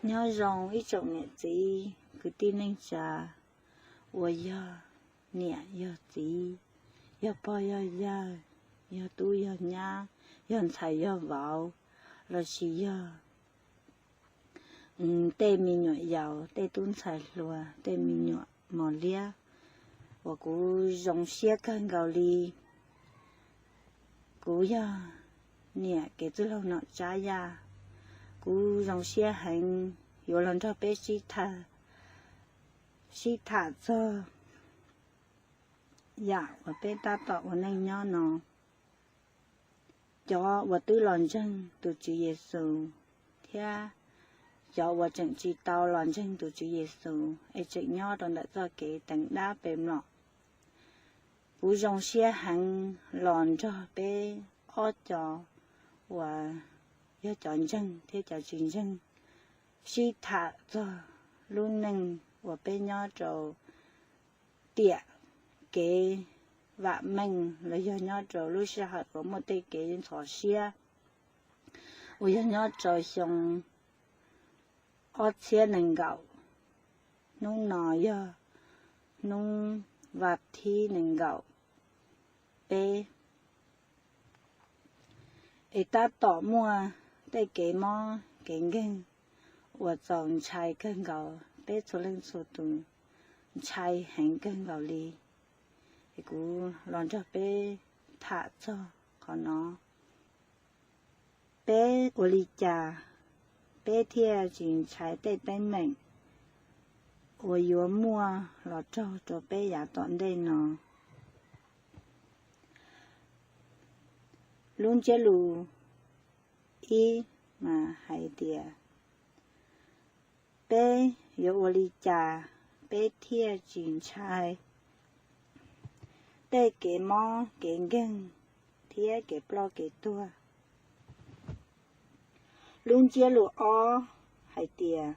Nyob zoo ib tsoom niam txiv kwv tij neej tsa uas yog niam yog txiv, yog pog yog yawg, yog tub yog nyab, yog ntxhais yog vauv, lossis yog tej me nyuam yaus, tej tub ntxhais hluas, tej me nyuam mos liab uas kuv zoo siab kawg nkaus li. Kuv yog niam kev txwj laug Nom Tsab Yaj. Kuv zoo siab heev yuav los nrog peb sib tham, sib tham txog yam uas peb tab tom ua neej nyob no. Cov uas twb los ntseeg tus Tswv Yexus thiab cov uas tseem tsis tau los ntseeg tus Tswv Yexus es tseem nyob rau ntawm txoj kev teev dab pem lom, kuv zoo siab heev los nrog peb ob co uas yog cov ntseeg thiab cov tsis ntseeg sib tham txog lub neej uas peb nyob rau tiam kev vam meej los yog nyob rau lub sij hawm uas muaj tej kev ntxhov siab uas yog nyob rau xyoo ob txhiab nees nkaum. Hnub no yog hnub vas thib nees nkaum peb, es tab tom muaj tej kev mob kev nkeeg uas txaus ntshai kawg nkaus, peb txhua leej txhua tus ntshai heev kawg nkaus li. Es kuv los nrog peb tham txog qhov no, peb ua li cas peb thiaj tsis ntshai tej teeb meem uas yuav muaj los raug rau peb yav tom ntej no. Lub ntsiab lus ib mas hais tias, peb yuav ua li cas peb thiaj tsis ntshai tej kev mob kev nkeeg thiab kev ploj kev tuag. Lub ntsiab lus ob hais tias,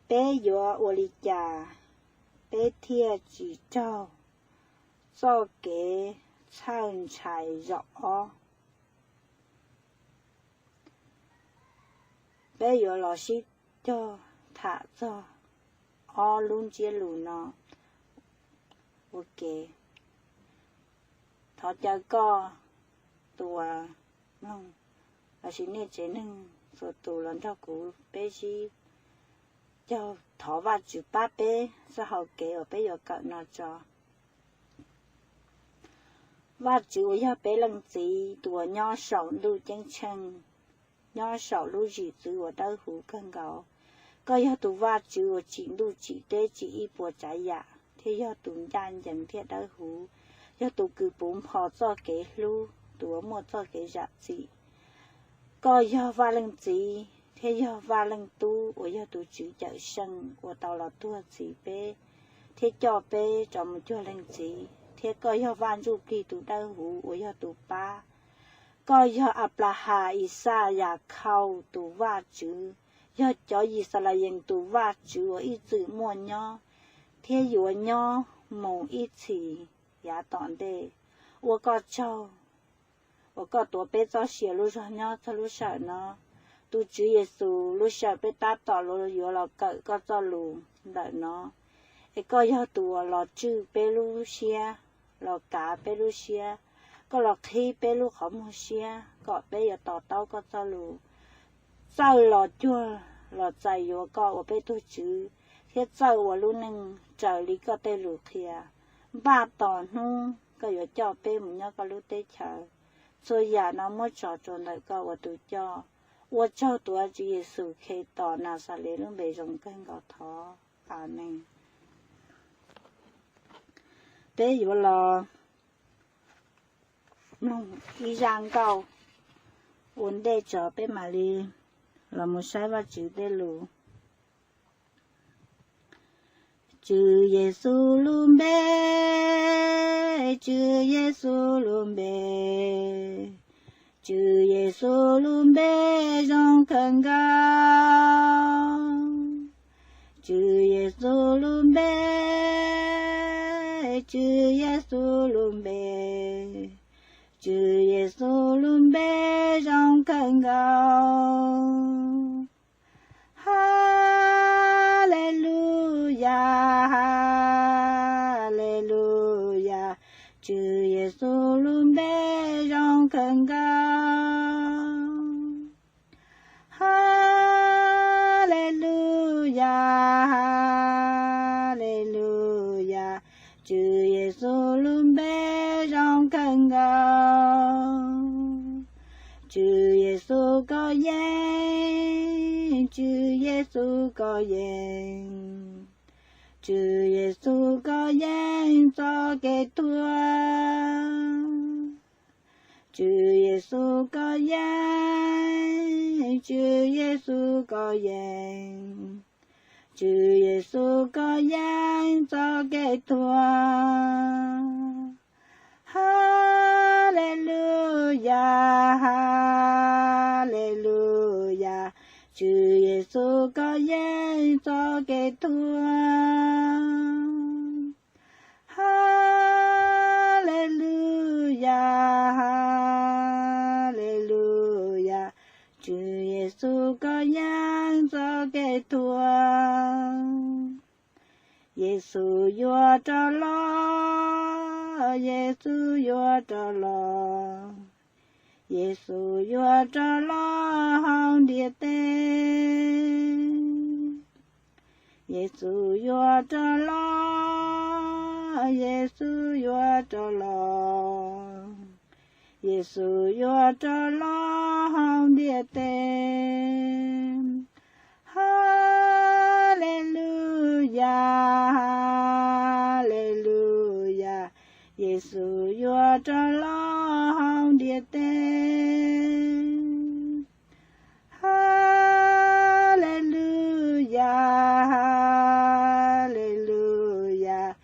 peb yuav ua li cas peb thiaj tsis raug txoj kev txhawj ntshai zaum ob. Peb yuav los sib cog tham txog ob lub ntsiab lus no ua ke. Thov caw koj tus uas mloog lossis nej tsev neeg txhua tus los nrog kuv peb sib cog thov Vajtswv pab peb txoj hau kev uas peb yuav kawm no tso. Vajtswv uas yog peb leej txiv tus uas nyob saum ntuj ceeb tsheej, nyob saum lub zwm txwv uas dawb huv kawg nkaus. Koj yog tus Vajtswv uas tsim ntuj tsim teb tsim ib puas tsav yam thiab yog tus ncaj ncees thiab dawb huv, yog tus kws puv npo txoj kev hlub, tus uas muaj txoj kev zam txim. Koj yog Vaj Leej Txiv thiab yog Vaj Leej Tub uas yog tus Tswv Cawm Seej uas tau los tuag txhiv peb thiab coj peb rov mus cuag Leej Txiv, thiab koj yog Vaj Ntsujplig tus dawb huv uas yog tus pab. Koj yog Anplahas, Ixaj, Yakhauj tus Vajtswv, yog cov Yixalayees tus Vajtswv uas ib txwm muaj nyob thiab yuav nyob mus ib txhis yav tom ntej. Ua koj tsaug uas koj tuav peb txoj sia lub zog nyob txog lub sij hawm no. Tus Tswv Yexus, lub sij hawm peb tab tom yuav los kawm koj txoj lus ntawm no, es koj yog tus uas los tswj peb lub siab, los kav peb lub siab, koj los qhib peb lub qhov muag siab kom peb yuav to taub koj txoj lus, txawj los cuag los txais yuav koj ua peb tug Tswv, thiab txawj ua lub neej raws li koj tej lus qhia, npaj tos hnub koj yuav coj peb mus nyob koj lub teb chaws. Txhua yam no muab tso rau ntawm koj ua tus coj. Ua tsaug tuav Tswv Yexus Khetos Naxales lub npe zoo kawg nkaus thov, Amees. Peb yuav los mloog ib zaj nkauj ua ntej tso peb mam li los mus saib Vajtswv tej lus. Tswv Yexus lub npe, Tswv Yexus lub npe, Tswv Yexus lub npe zoo kawg nkaus. Tswv Yexus lub npe, Tswv Yexus lub npe, Tswv Yexus lub npe zoo kawg nkaus. koj yeej, Tswv Yexus koj yeej, Tswv Yexus koj yeej txoj kev tuag. Tswv Yexus koj yeej, Tswv Yexus koj yeej, Tswv Yexus koj yeej txoj kev tuag. Haleluyas, haleluyas, Tswv Yexus koj yeej txoj kev tuag. Haleluyas, haleluyas, Tswv Yexus koj yeej txoj kev tuag. Yexus yuav rov los, Yexus yuav rov los, Yexus yuav rov los hauv ntiaj teb. Yexus yuav rov los, Yexus yuav rov los, Yexus yuav rov los hauv ntiaj teb. Haleluyas, haleluyas, Yexus yuav rov los hauv ntiaj teb. Haleluyas, haleluyas,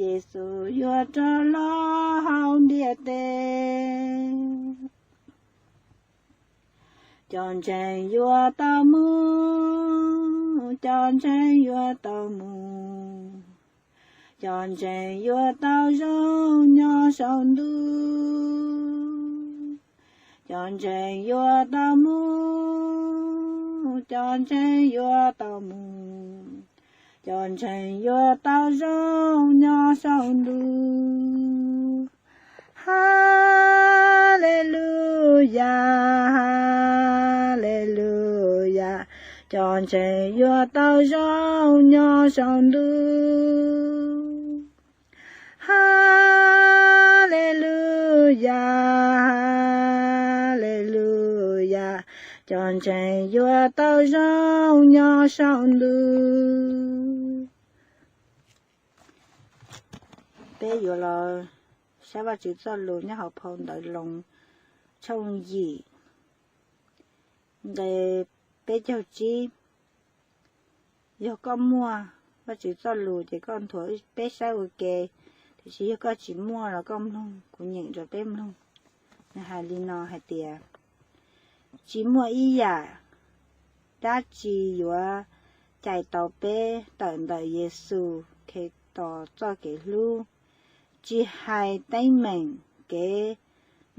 Yexus yuav rov los hauv ntiaj teb. Cov ntseeg yuav tau mus, cov ntseeg yuav tau mus, cov ntseeg yuav tau zoo nyob saum ntuj. Cov ntseeg yuav tau mus, cov ntseeg yuav tau mus, cov ntseeg yuav tau zoo nyob saum ntuj. Haleluyas, haleluyas, cov ntseeg yuav tau zoo nyob saum ntuj. Haleluyas, haleluyas, cov ntseeg yuav tau zoo nyob saum ntuj. Peb yuav los saib Vajtswv txoj lus nyob hauv phau Ntawv Loos tshooj yim nqe peb caug tsib. Yog koj muaj Vajtswv txoj lus ces koj nthuav peb saib ua ke, tiam sis yog koj tsis muaj los koj mloog, kuv nyeem rau peb mloog. Nws hais li no hais tias, tsis muaj ib yam dab tsi yuav cais tau peb tawm ntawm Yexus Khetos txoj kev hlub, tsis hais teeb meem, kev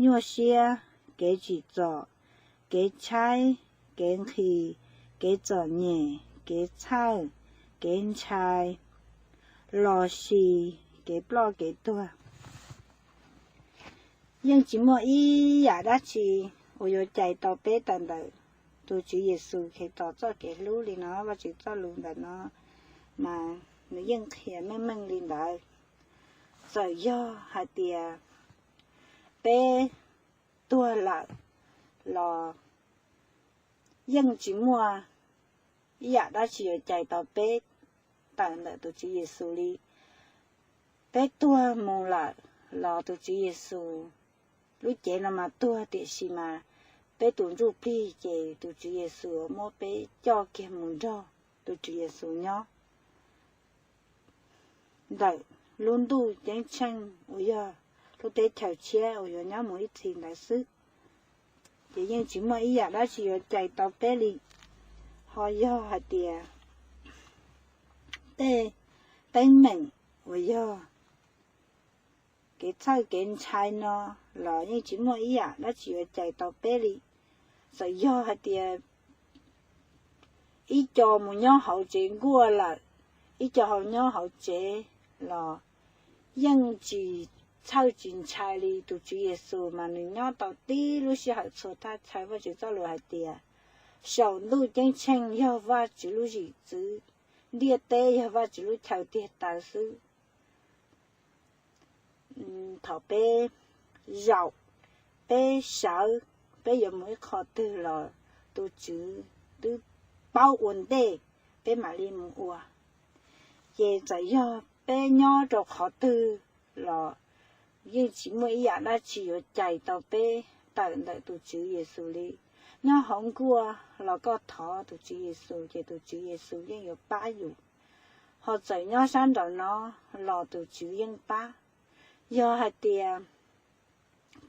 nyuaj siab, kev tsim txom, kev tshaib, kev nqhis, kev txom nyem, kev txhawj, kev ntshai, los sis kev ploj kev tuag. Yeej tsis muaj ib yam dab tsi uas yuav cais tau peb tawm ntawm tus Tswv Yexus Khetos txoj kev hlub li no. Vajtswv txoj lus ntawm no mas nws yeej qhia meej meej li ntawd. Txawm yog hais tias peb tuag lawm los yeej tsis muaj ib yam dab tsi yuav cais tau peb tawm ntawm tus Tswv Yexus li. Peb tuag mus lawm los tus Tswv Yexus, lub cev no mas tuag, tiam sis mas peb tus ntsuj plig ces tus Tswv Yexus muab peb coj kiag mus nrog tus Tswv Yexus nyob ntawm lub ntuj ceeb tsheej uas yog lub teb chaws tshiab uas yuav nyob mus ib txhis ntawd xwb. Ces yeej tsis muaj ib yam dab tsi yuav cais tau peb li. Ho yog hais tias tej teeb meem uas yog kev txhawj kev ntshai no los yeej tsis muaj ib yam dab tsi yuav cais tau peb li. Txawm yog hais tias ib co mus nyob hauv tsev nkuaj lawm, ib co hauv nyob hauv tsev los yeej tsis txhawj tsis ntshai li. Tus Tswv Yexus mas nws nyob tau tib lub sij hawm txhua thaj chaw. Vajtswv txoj lus hais tias, saum ntuj ceeb tsheej yog Vajtswv lub zwm txwv, ntiaj teb yog Vajtswv lub chaw tiag taw xwb. Thaum peb zaum, peb sawv, peb yuav mus ib qho twg los tus Tswv twb paub ua ntej peb mam li mus ua. Ces txawm yog peb nyob rau qhov twg los yeej tsis muaj ib yam dab tsi yuav cais tau peb tawm ntawm tus Tswv Yexus li. Nyob hauv nkuaj los koj thov tus Tswv Yexus ces tus Tswv Yexus yeej yuav pab yus. Ho txawm nyob sab nraum no los tus Tswv yeej pab. Yog hais tias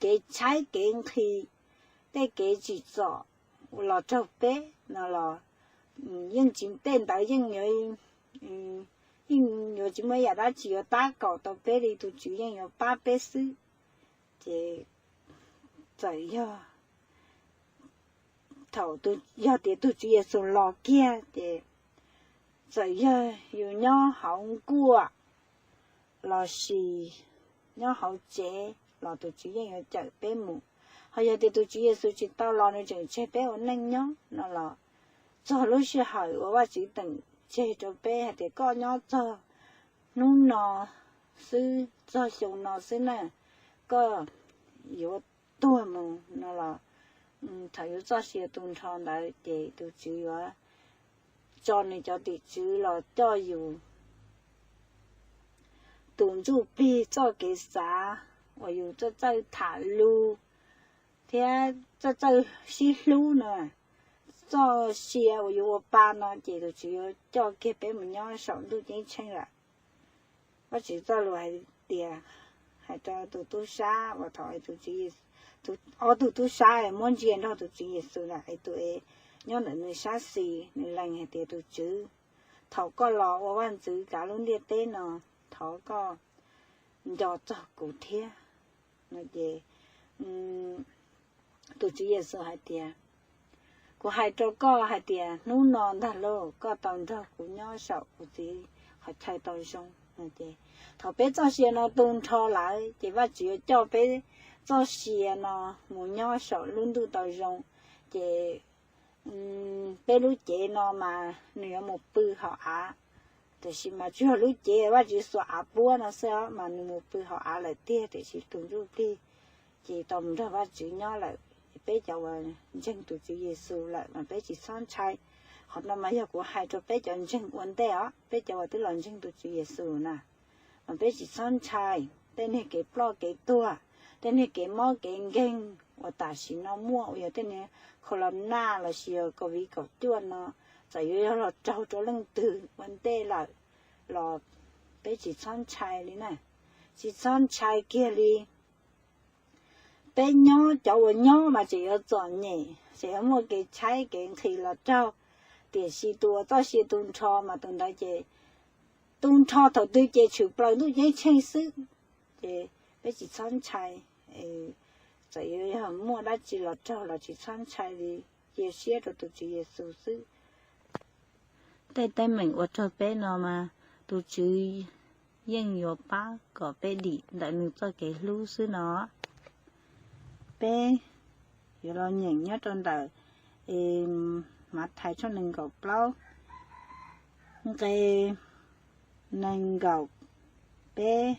kev tshaib kev nqhis, tej kev tsim txom los raug peb no los yeej tsis, tej ntawd yeej yuav, yeej yuav tsis muaj ib yam dab tsi yuav tab kaum tau peb li, tus Tswv yeej yuav pab peb xwb. Ces txawm yog thaum, yog tias tus Tswv Yexus los kiag ces txawm yog yus nyob hauv nkuaj lossis nyob hauv tsev los tus Tswv yeej yuav cawm peb mus. Ho yog tias tus Tswv Yexus tsis tau los, nws tseem tseg peb ua neej nyob no los, txog lub sij hawm uas Vajtswv teem tseg rau peb hais tias koj nyob txog hnub no xwb, txog xyoo no xwb na, koj yuav tuag mus no los, thaum yus txoj sia tu nrho ntawd ces tus Tswv yuav tso nws cov tim tswv los coj yus tus ntsuj plig txoj kev xav uas yus txawj txawj tham lus thiab txawj txawj sib hlub no, txoj sia uas yus ua pa no ces tus Tswv yuav coj kiag peb mus nyob saum ntuj ceeb tsheej lawm. Vajtswv txoj lus hais tias, hais rau tus tub sab uas thaum, tus, ob tug tub sab muab ntsia nrog tus Tswv Yexus lawm, es tus es nyob ntawm nws sab xis nws lees hais tias, tus Tswv, thaum koj los ua vaj ntxwv kav lub ntiaj teb no, thov koj nco txog kuv thiab. Ces tus Tswv Yexus hais tias, kuv hais rau koj hais tias hnub no ntag lauj koj tau nrog kuv nyob saum kuv txiv qhov chaw tau zoo. Thaum peb txoj sia no tu nrho lawm ces Vajtswv yuav coj peb txoj sia no mus nyob saum lub ntuj tau zoo. Ces peb lub cev no mas nws yuav mus pw hauv av, tiam sis mas tsuas yog lub cev Vajtswv xuas av puab no xwb os, mas nws mus pw hauv av lawm tiag, tiam sis tus ntsuj plig ces tau mus nrog Vajtswv nyob lawm. Peb cov uas ntseeg tus Tswv Yexus lawm mas peb tsis txhob ntshai. Qhov no mas yog kuv hais rau peb cov ntseeg ua ntej os, peb cov uas twb los ntseeg tus Tswv Yexus na, mas peb tsis txhob ntshai tej niag kev ploj kev tuag, tej niag kev mob kev nkeeg uas tam sim no muaj uas yog tej niag corona lossis yog covid kaum cuaj no, txawm yuav yog los raug rau leej twg ua ntej lawm los peb tsis txhob ntshai li na, tsis txhob ntshai kiag li. Peb nyob, cov uas nyob mas tseem yuav txom nyem, tseem yuav muaj kev tshaib kev nqhis los raug, tiam sis tus uas txoj sia tu nrho mas tus ntawd ces tu nrho thaum twg ces tshwm plaws ntuj ceeb tsheej xwb. Ces peb tsis txhob ntshai, txawm yuav yog muaj dab tsi los raug los tsis txhob ntshai li, cia siab rau tus Tswv Yexus xwb. Tej teeb meem ua raug peb no mas tus Tswv yeej yuav pab kom peb dim ntawm nws txoj kev hlub xwb no. Peb yuav los nyeem nyob rau ntawm Mathais tshooj nees nkaum plaub, nqe nees nkaum peb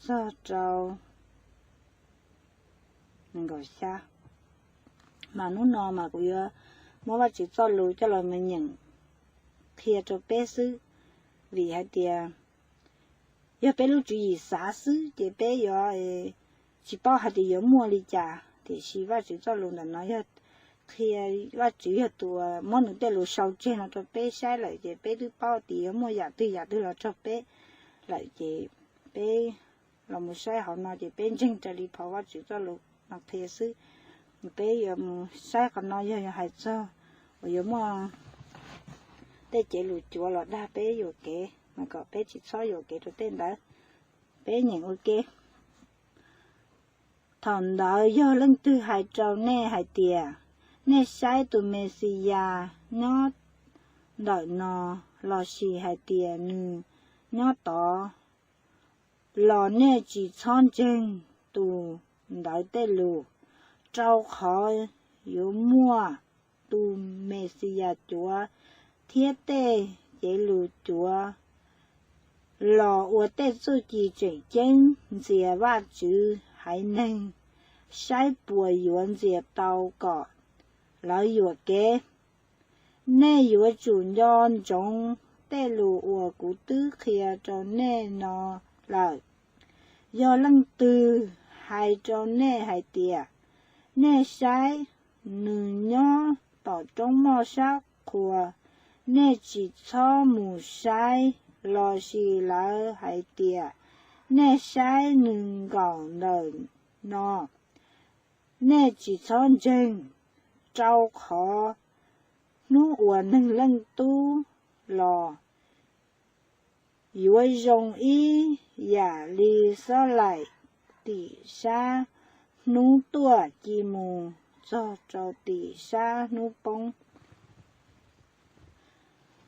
txog rau nees nkaum xya. Mas hnub no mas kuv yuav muab Vajtswv txoj lus coj los mus nyeem qhia rau peb xwb, vim hais tias yog peb lub tswv yim xav xwb ces peb yuav tsis paub hais tias yuav muaj li cas, tiam sis Vajtswv txoj lus ntawm no yog qhia, Vajtswv yog tus muab nws tej lus sau tseg no rau peb saib lawm ces peb twb paub tias yuav muaj yam twg yam twg los raug peb lawm ces peb los mus saib hauv no ces peb ntseeg raws li phau Vajtswv txoj lus no qhia xwb. Peb yuav mus saib qhov no yog yuav hais txog uas yuav muaj tej cev lus cuav los dag peb yuam kev, mas kom peb tsis txhob yuam kev rau tej ntawd. Peb nyeem ua ke. Thaum ntawd yog leej twg hais rau nej hais tias, nej saib tus Mexiyas nyob ntawm no, lossis hais tias nws nyob tod, los nej tsis txhob ntseeg tus ntawd tej lus, rau qhov yuav muaj tus Mexiyas cuav thiab tej cev lus cuav los ua tej txuj ci tseem ceeb ntxias Vajtswv haiv neeg, saib puas yuav ntxias tau kom lawv yuam kev. Nej yuav tsum nco ntsoov tej lus uas kuv twb qhia rau nej no lawm. Yog leej twg hais rau nej hais tias, nej saib, nws nyob tom roob moj sab qhua, nej tsis txhob mus saib. Lossis lawv hais tias, nej saib, nws nkaum ntawm no, nej tsis txhob ntseeg, rau qhov hnub uas Neeg Leej Tub los yuav zoo ib yam li xob laim tim sab hnub tuaj ci mus txog rau tim sab hnub poob.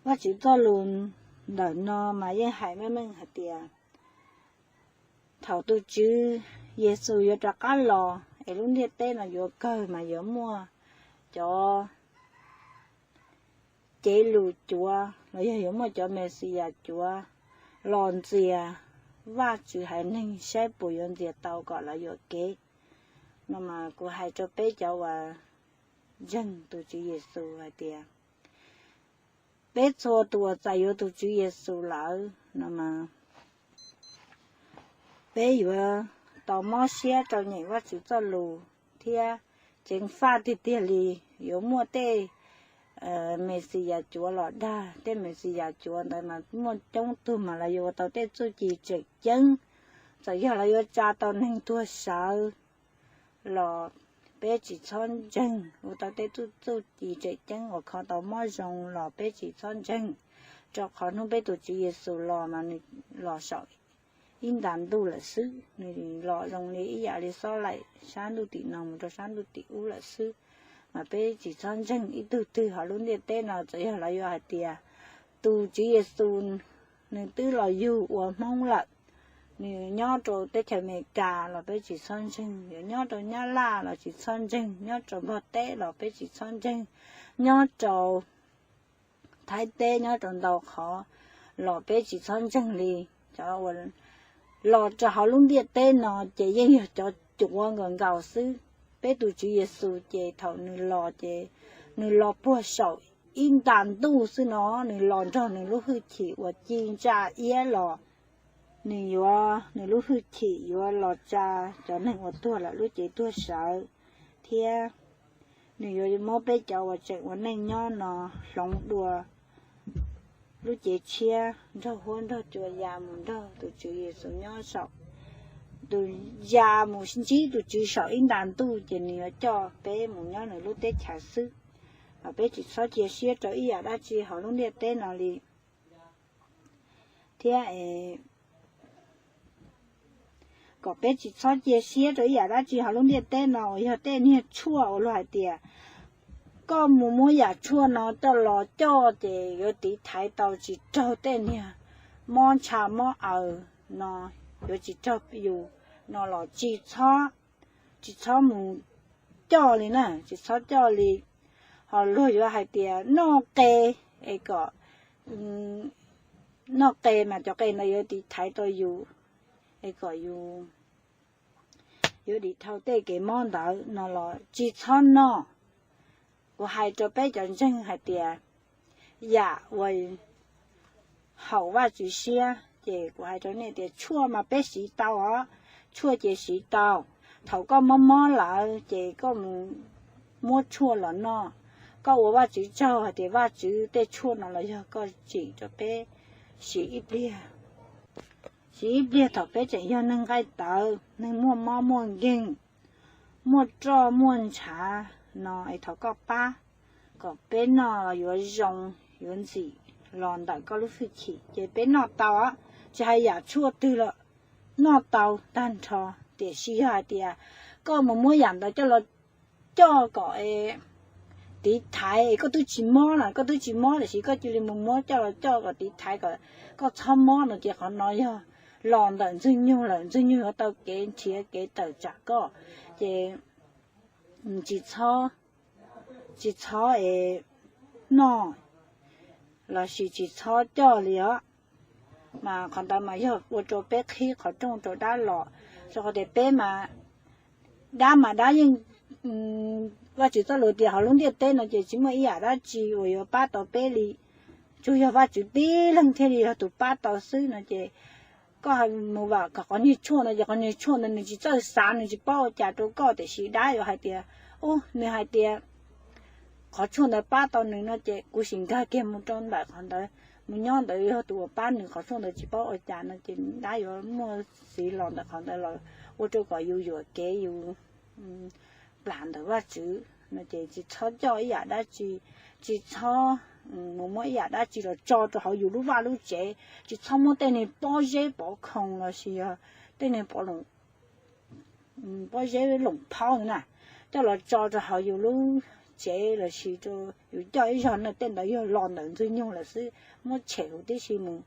Vajtswv txoj lus ntawm no mas yeej hais meej meej hais tias thaum tus Tswv Yexus yuav rov qab los es lub ntiaj teb no yuav kawg mas yuav muaj cov cev lus cuav los yog yuav muaj cov Mexiyas cuav los ntxias Vajtswv haiv neeg saib puas yuav ntxias tau kom lawv yuam kev. No mas kuv hais rau peb cov uas ntseeg tus Tswv Yexus hais tias peb txhua tus uas txais yuav tus Tswv Yexus lawm no mas peb yuav tau mob siab rau nyeem Vajtswv txoj lus thiab ceev faj tiag tiag li. Yuav muaj tej Mexiyas cuav los dag, tej Mexiyas cuav ntawd mas muaj coob tug mas lawv yuav ua tau tej txuj ci tseem ceeb. Txawm yog lawv yuav tsa tau neeg tuag sawv los peb tsis txhob ntseeg. Ua tau tej txuj ci tseem ceeb uas kho tau mob zoo los peb tsis txhob ntseeg, rau qhov hnub peb tus Tswv Yexus los mas nws los saum ib nta ntuj lawm xwb. Nws los zoo li ib yam li xob laim sab ntuj tim no mus rau sab ntuj tim ub lawm xwb. Mas peb tsis txhob ntseeg ib tug twg hauv lub ntiaj teb no. Txawm yog lawv yuav hais tias tus Tswv Yexus nws twb los yug ua Hmoob lawm, nws nyob rau teb chaws Amelikas los peb tsis txhob ntseeg, yuav nyob rau Nyab Laj los tsis txhob ntseeg, nyob rau Nplog teb los peb tsis txhob ntseeg, nyob rau Thaib teb nyob rau ntau qhov los peb tsis txhob ntseeg li. Cov uas los rau hauv lub ntiaj teb no ces yeej yog cov cuav nkaus nkaus xwb. Peb tus Tswv Yexus ces thaum nws los ces nws los puag saum ib nta ntuj xwb no, nws los nrog nws lub hwj chim uas ci ntsa iab los. Nws yuav, nws lub hwj chim yuav los tsa cov neeg uas tuag lawm lub cev tuag sawv, thiab nws yuav muab peb cov uas tseem ua neej nyob no hloov dua lub cev tshiab nrog huab nrog cua ya mus nrog tus Tswv Yexus nyob saum, tus ya mus ntsib tus Tswv saum ib nta ntuj ces nws yuav coj peb mus nyob nws lub teb chaws xwb. Mas peb tsis txhob cia siab rau ib yam dab tsi hauv lub ntiaj teb no li. Thiab kom peb tsis txhob cia siab rau ib yam dab tsi hauv lub ntiaj teb no uas yog tej niag tshuaj uas luag hais tias koj mus muab yam tshuaj no coj los coj ces yuav tiv thaiv tau tsis raug tej niag mob ntsha mob aws no, yuav tsis raug yus no los tsis txhob, tsis txhob mus coj li na, tsis txhob coj li. Ho luag yuav hais tias noj qe es kom, noj qe mas cov qe ntawd yuav tiv thaiv tau yus es kom yus yuav dim thau tej kev mob ntawd no los tsis txhob noj. Kuv hais rau peb cov ntseeg hais tias yam uas haum Vajtswv siab ces kuv hais rau nej tias tshuaj mas peb siv tau os, tshuaj ces siv tau. Thaum koj mob mob lawm ces koj mus muab tshuaj los noj. Koj ua Vajtswv tsaug hais tias Vajtswv tej tshuaj no los yog koj tsim rau peb siv ib pliag, siv ib pliag thaum peb tseem yog neeg nqaij tawv, neeg muaj mob muaj nkeeg, muaj roj muaj ntshav no es thov koj pab kom peb noj los yuav zoo, yuav ntxim los ntawm koj lub hwj chim ces peb noj tau, tsis hais yam tshuaj twg los noj tau tag nrho. Tiam sis yog hais tias koj mus muab yam ntawd coj los coj kom tiv thaiv es koj twb tsis mob na, koj twb tsis mob tiam sis koj cia li mus muab coj los coj kom tiv thaiv kom koj txhob mob no ces qhov no yog los ntawm Ntxwg Nyoog lawm, Ntxwg Nyoog yuav tau kev nrhiav kev tawm tsam koj. Ces tsis txhob, tsis txhob es noj lossis tsis txhob coj li os. Mas qhov ntawd mas yog ua rau peb qhib qhov rooj rau dab los, rau qhov tias peb mas, dab mas dab yeej Vajtswv txoj lus tias hauv lub ntiaj teb no ces tsis muaj ib yam dab tsi uas yuav pab tau peb li, tsuas yog Vajtswv tib leeg thiaj li yog tus pab tau xwb no ces koj mus vam kom qhov niag tshuaj no ces qhov niag tshuaj ntawd nws tsis txawj xav, nws tsis paub ua cas rau koj, tiam sis dab yuav hais tias, u, nws hais tias qhov tshuaj ntawd pab tau nws no ces kuv sim nkag kiag mus rau ntawm qhov ntawd, mus nyob ntawd yog tus uas pab nws, qhov tshuaj ntawd tsis paub ua cas no ces dab yuav muaj xiv los ntawm qhov ntawd los ua rau kom yus yuam kev, yus plam ntawm Vajtswv no ces tsis txhob coj ib yam dab tsi, tsis txhob mus muab ib yam dab tsi los tso rau hauv yus lub vaj lub tsev, tsis txhob muab tej niag pob zeb pov khoom los sis yog tej niag pob zeb loom phaub na, coj los tso rau hauv yus lub tsev los sis yus coj ib zog no tej ntawd yog los ntawm Ntxwg Nyoog lawm xwb, muab tshem huv tib si mus.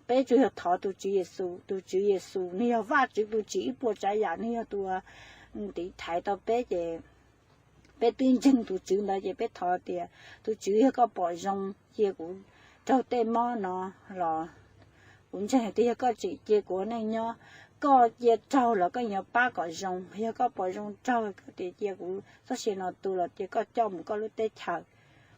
Peb tsuas yog thov tus Tswv Yexus, tus Tswv Yexus nws yog Vajtswv tus tsim ib puas tsav yam, nws yog tus tiv thaiv tau peb ces peb twb ntseeg tus Tswv ntawd ces peb thov tias, tus Tswv, yog koj pom zoo cia kuv raug tej mob no los kuv ntseeg hais tias yog koj tseem cia kuv ua neej nyob, koj cia raug los koj yuav pab kom zoo. Yog koj pom zoo raug koj tias cia kuv txoj sia no tu los cia koj coj mus koj lub teb chaws.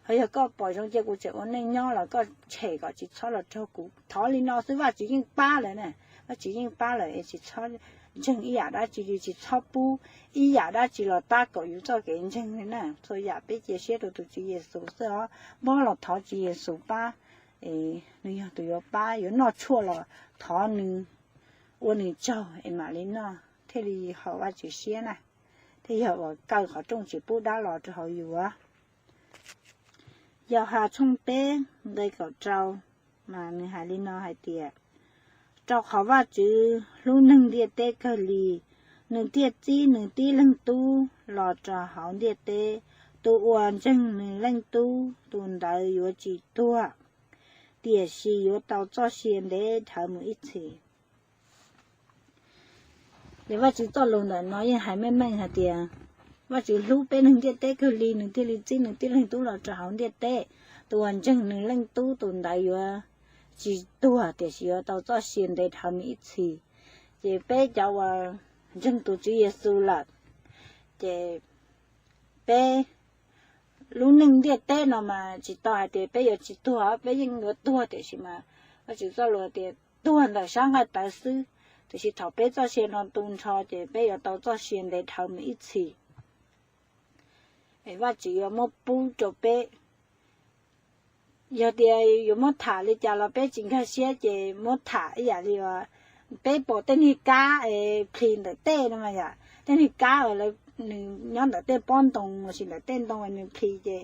Ho yog koj pom zoo cia kuv tseem ua neej nyob los koj tshem kom tsis txhob los raug kuv. Thov li no xwb Vajtswv yeej pab lawm na, Vajtswv yeej pab lawm es tsis txhob ntseeg ib yam dab tsi li, tsis txhob pub ib yam dab tsi los tab kaum yus txoj kev ntseeg li na. Txhua yam peb cia siab rau tus Tswv Yexus xwb os, npaj los thov Tswv Yexus pab, nws yog tus yuav pab, yuav noj tshuaj los thov nws, ua nws tsaug es mam li noj thiaj li haum Vajtswv siab na, thiaj yog uas kaw qhov rooj tsis pub dab los rau hauv yus. Yauhas tshooj peb nqe kaum rau mas nws hais li no hais tias, rau qhov Vajtswv hlub neeg ntiaj teb kawg li, nws thiaj txib nws tib leeg Tub los rau hauv ntiaj teb. Tus uas ntseeg nws Leej Tub, tus ntawd yuav tsis tuag, tiam sis yuav tau txoj sia ntev dhawv mus ib txhis. Ces Vajtswv txoj lus ntawm no yeej hais meej meej hais tias Vajtswv hlub peb neeg ntiaj teb kawg li, nws thiaj li txib nws tib leeg Tub los rau hauv ntiaj teb. Tus uas ntseeg nws Leej Tub, tus ntawd yuav tsis tuag, tiam sis yuav tau txoj sia ntev dhawv mus ib txhis. Ces peb cov uas ntseeg tus Tswv Yexus lawm, ces peb lub neej ntiaj teb no mas tsis tau hais tias peb yuav tsis tuag, peb yeej yuav tuag, tiam sis mas Vajtswv txoj lus tias tuag ntawm sab nqaij tawv xwb, tiam sis thaum peb txoj sia no tu nrho ces peb yuav tau txoj sia ntev dhawv mus ib txhis. Es Vajtswv yuav muab pub rau peb. Yog tias yuav muab tham li cas los peb tsis nkag siab ces muab tham ib yam li uas peb pom tej niag kab es plhis ntawm tej no mas yom, tej niag kab uas nws nyob ntawm tej pob ntoo los sis ntawm tej ntoo nws plhis ces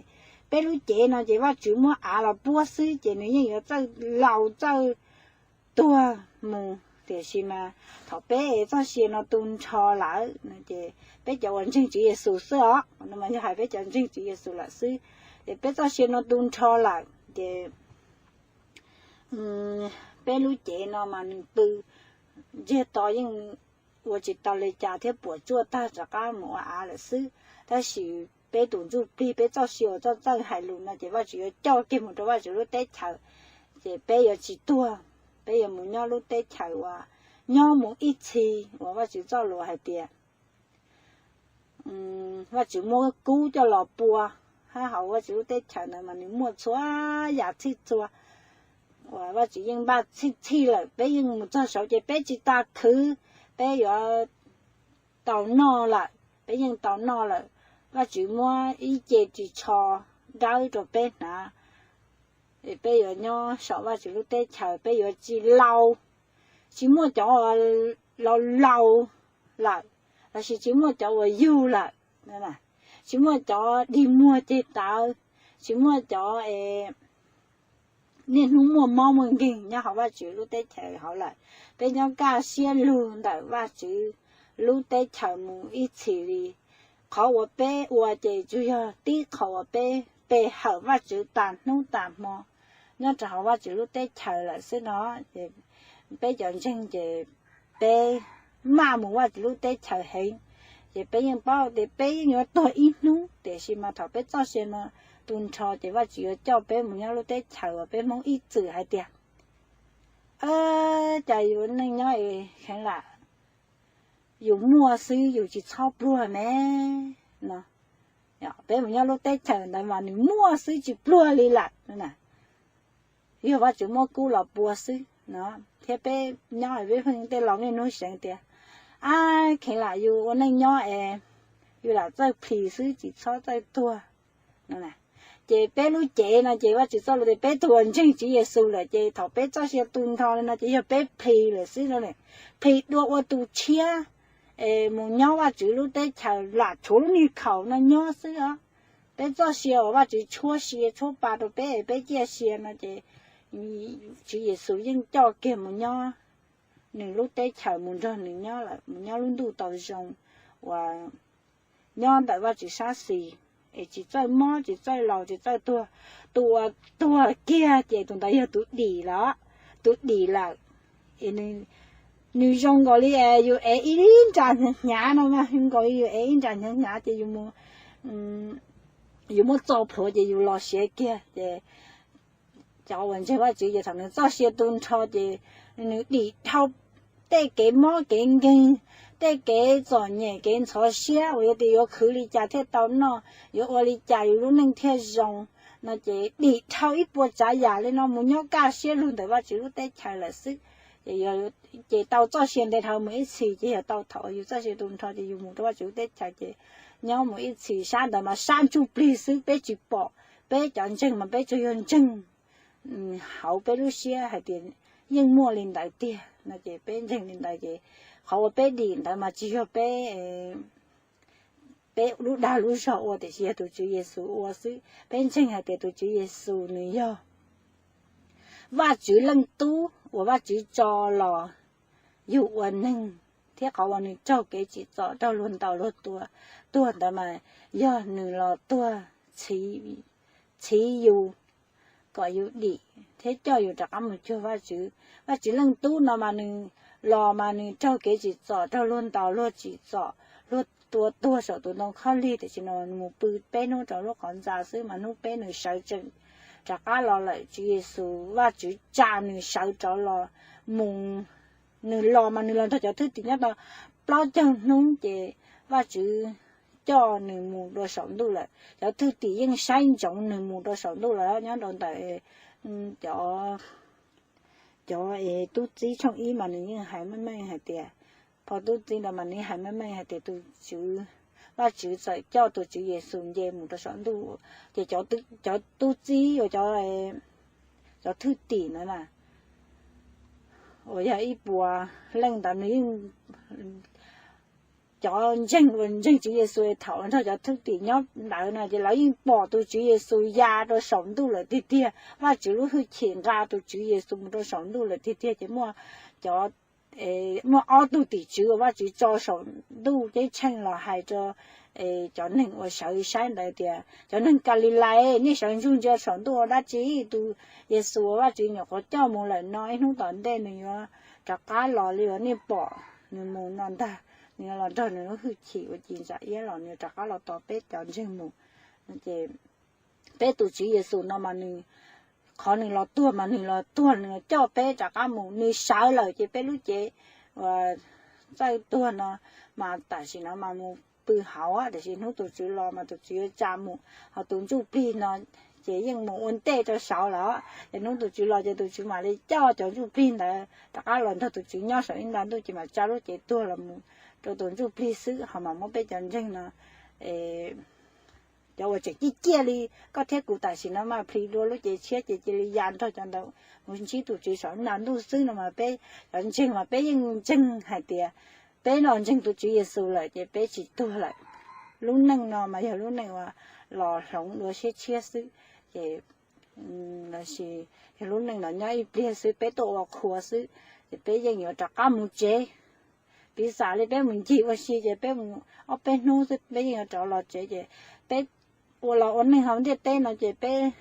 peb lub cev no ces Vajtswv muab av los puab xwb ces nws yeej yuav txawj laus txawj tuag mus, tiam sis mas thaum peb txoj sia no tu nrho lawm no ces peb cov uas ntseeg Tswv Yexus xwb os, no mas yog hais peb cov ntseeg Tswv Yexus lawm xwb, ces peb txoj sia no tu nrho lawm ces peb lub cev no mas nws pw ntsiag to yeej ua tsis tau li cas thiab puas tsuaj tag rov qab mus ua av lawm xwb. Tab sis peb tus ntsuj plig, peb txoj sia uas txawj txawj hais lus no ces Vajtswv yuav coj kiag mus rau Vajtswv lub teb chaws, ces peb yuav tsis tuag, peb yuav mus nyob lub teb chaws uas nyob mus ib txhis uas Vajtswv txoj lus hais tias Vajtswv muab kub coj los pua, hab hauv Vajtswv lub teb chaws ntawd mas nws muaj txhua yam txhij txhua uas Vajtswv yeej npaj txhij txhij lawm. Peb yeej mus txog saud ces peb tsis tas khwv, peb yuav tau noj lawm, peb yeej tau noj lawm. Vajtswv muab ib ce ris tsho dawb rau peb hnav, peb yuav nyob saum Vajtswv lub teb chaws, peb yuav tsis laus, tsis muaj cov laus laus lawm, los sis tsis muaj cov uas yug lawm, tsis muaj cov dig muag ceg tawv, tsis muaj cov niaj hnub muaj mob muaj nkeeg nyob hauv Vajtswv lub teb chaws hauv lawm. Peb nyob kaj siab lug ntawm Vajtswv lub teb chaws mus ib txhis li. Qhov uas peb ua ces tsuas yog tib qho uas peb pe hawm Vajtswv tas hnub tas hmo nyob rau hauv Vajtswv lub teb chaws lawm xwb no. Peb cov ntseeg ces peb maj mus Vajtswv lub teb chaws heev, ces peb yeej paub tias peb yeej yuav tuag ib hnub, tiam sis mas thaum peb txoj sia no tu nrho ces Vajtswv yuav coj peb mus nyob lub teb chaws uas peb Hmoob ib txwm hais tias, cas yus neej nyob kheev lam yus muaj xwb yus tsis txhob pluag ne. no. Peb mus nyob lub teb chaws ntawd mas nws muaj xwb tsis pluag li lawm. Yog Vajtswv muab kub los pua xwb no. Thiab peb nyob peb pheej tej laus niaj hnub seev tias, ab, kheev lam yus ua neej nyob es yus lam txawj plhis xwb tsis txhob txawj tuag no. Ces peb lub cev no ces Vajtswv txoj lus tias peb tus uas ntseeg Tswv Yexus lawm ces thaum peb txoj sia tu nrho li no ces yog peb plhis lawm xwb no. Plhis dua ua tus tshiab es mus nyob Vajtswv lub teb chaws lam tshuav lub niag khaum no nyob xwb os. Peb txoj sia uas Vajtswv tshuab sia tshuab pa rau peb es peb ciaj sia no ces Tswv Yexus yeej coj kiag mus nyob nws lub teb chaws, mus nrog nws nyob lawm, mus nyob lub ntuj tau zoo uas nyob ntawm Vajtswv sab xis es tsis txawj mob tsis txawj laus tsis txawj tuag. Tus uas tuag kiag ces tus ntawd yog tus dim lawm, tus dim lawm. Nws zoo nkaus li yus ev ib nra hnyav hnyav no mas, zoo nkaus li yus ev ib nra hnyav hnyav ces yus muab txo plhuav ces yus los siav kiag ces cov uas ntseeg Vajtswv ces thaum nws txoj sia tu nrho ces nws dim dhau tej kev mob kev nkeeg, tej kev txom nyem kev ntxhov siab uas yuav tias yuav khwv li cas thiaj tau noj, yuav ua li cas yus lub neej thiaj zoo no ces dim dhau ib puas tsav yam li no mus nyob kaj siab lug ntawm Vajtswv lub teb chaws lawm xwb. Ces tau txoj sia ntev dhawv mus ib txhis ces yog tau thaum yus txoj sia tu nrho ces yus mus rau Vajtswv lub teb chaws ces nyob mus ib txhis sab ntawd mas sab ntsuj plig xwb peb tsis pom. Peb cov ntseeg mas peb tsuas yog ntseeg hauv peb lub siab hais tias yeej muaj li ntawd tiag no ces peb ntseeg li ntawd ces qhov uas peb dim ntawd mas tsis yog peb peb lub dag lub zog ua tiam sis yog tus Tswv Yexus ua xwb. Peb ntseeg hais tias tus Tswv Yexus nws yog Vajtswv leej Tub uas Vajtswv tso los yug ua neeg, thiab qhov uas nws raug kev tsim txom raug luag ntaus luag tua tuag ntawd mas yog nws los tuag txhiv yus kom yus dim thiab coj yus rov qab mus cuag Vajtswv. Vajtswv leej Tub no mas nws los mas nws raug kev tsim txom raug luag ntaus luag tsim txom luag tua tuag saum tus ntoo khaub lig tiam sis no mus pw peb hnub rau lub qhov ntxa xwb mas hnub peb nws sawv tsees rov qab los lawm. Tswv Yexus Vajtswv tsa nws sawv rov los mus, nws los mas nws los nrog cov thwj tim nyob tau plaub caug hnub ces Vajtswv coj nws mus rau saum ntuj lawm. Cov thwj tim yeej saib ntsoov nws mus rau saum ntuj lawm nyob rau ntawm cov cov tub txib tshooj ib mas nws yeej hais meej meej hais tias, phau tub txib ntawd mas nws hais meej meej hais tias tus Tswv, Vajtswv txawm coj tus Tswv Yexus nce mus rau saum ntuj ces cov tub txib uas cov thwj tim ntawd na uas yog ib puas leej ntawd nws yeej cov ntseeg uas ntseeg Tswv Yexus thaum nrog cov thwj tim nyob ntawd no ces lawv yeej pom tus Tswv Yexus ya rau saum ntuj lawm tiag tiag. Vajtswv lub hwj chim nqa tus Tswv Yexus mus rau saum ntuj lawm tiag tiag ces muaj cov muaj ob tug tim tswv uas Vajtswv tso saum ntuj ceeb tsheej los hais rau cov neeg uas sawv saib ntawd tias, cov neeg Kalilais, nej sawv ntsug ntsia saum ntuj ua dab tsi? Tus Yexus uas Vajtswv nyuam qhuav coj mus lawm no ib hnub tom ntej nws yuav rov qab los li uas nej pom nws mus no ntag. Nws yuav los nrog nws lub hwj chim uas ci ntsa iab los nws yuav rov qab los tos peb cov ntseeg mus. Ces peb tus Tswv Yexus no mas nws, qhov nws los tuag mas nws los tuag nws coj peb rov qab mus, nws sawv lawm ces peb lub cev uas txawj tuag no mas tam sim no mas mus pw hauv, tiam sis hnub tus Tswv los mas tus Tswv yuav tsa mus. Ho tus ntsuj plig no ces yeej mus ua ntej rau saud lawm, ces hnub tus Tswv los ces tus Tswv mam li coj cov ntsuj plig ntawd rov qab los nrog tus Tswv nyob saum ib nta ntuj ces mam tsa lub cev tuag los mus rau tus ntsuj plig xwb, ho mam muab peb cov ntseeg no cov uas tseem ciaj ciaj li koj thiab kuv tam sim no mas plhis dua lub cev tshiab ces cia li ya nrog cov ntawd mus ntsib tus Tswv saum ib nta ntuj xwb no mas peb cov ntseeg mas peb yeej ntseeg hais tias peb los ntseeg tus Tswv Yexus lawm ces peb tsis tuag lawm. Lub neej no mas yog lub neej uas los hloov dua siab tshiab xwb, ces lossis yog lub neej no nyob ib pliag xwb peb tuaj ua qhua xwb, ces peb yeej yuav rov qab mus tsev. Piv xam li peb mus ncig ua si ces peb mus ob peb hnub xwb peb yeej yuav rov los tsev, ces peb ua los ua neeg hauv ntiaj teb no ces peb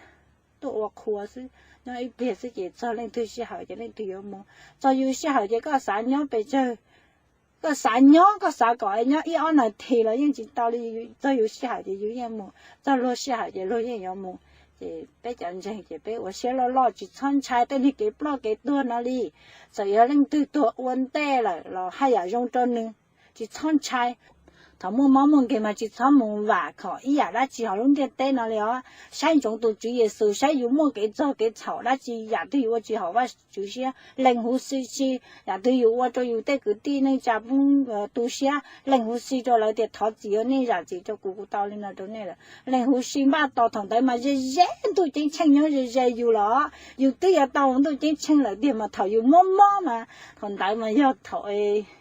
tuaj ua qhua xwb, nyob ib pliag xwb ces txog leej twg sij hawm ces leej twg yuav mus. Txog yus sij hawm ces koj xav nyob pes tsawg, koj xav nyob, koj xav kom nyob ib ob nas this los yeej tsis tau li, txog yus sij hawm ces yus yeej mus, txog luag sij hawm ces luag yeej yuav mus. Ces peb cov ntseeg ces peb ua siab loj loj tsis txhob ntshai tej niag kev ploj kev tuag no li. Txawm yog leej twg tuag ua ntej lawm los haj yam zoo rau nws, tsis txhob ntshai. Thaum muaj mob muaj nkeeg mas tsis txhob mus vam khom ib yam dab tsi hauv lub ntiaj teb no li os. Saib ntsoov tus Tswv Yexus, saib yus muaj kev txog kev txhaum dab tsi, yam twg yus ua tsis haum Vajtswv siab, lees huv si, yam twg yus ua rau yus tej kwv tij neej tsa poob tu siab, lees huv si rau lawv tias thov txim, yog nej zam txim rau kuv, kuv tau li no rau nej lawm. Lees huv si npaj tos, thaum ntawd mas ze ze ntuj ceeb tsheej nyob ze ze yus los, yus twb yuav tau ntuj ceeb tsheej lawm tiag, mas thaum yus mob mob mas thaum ntawd mas yog thaum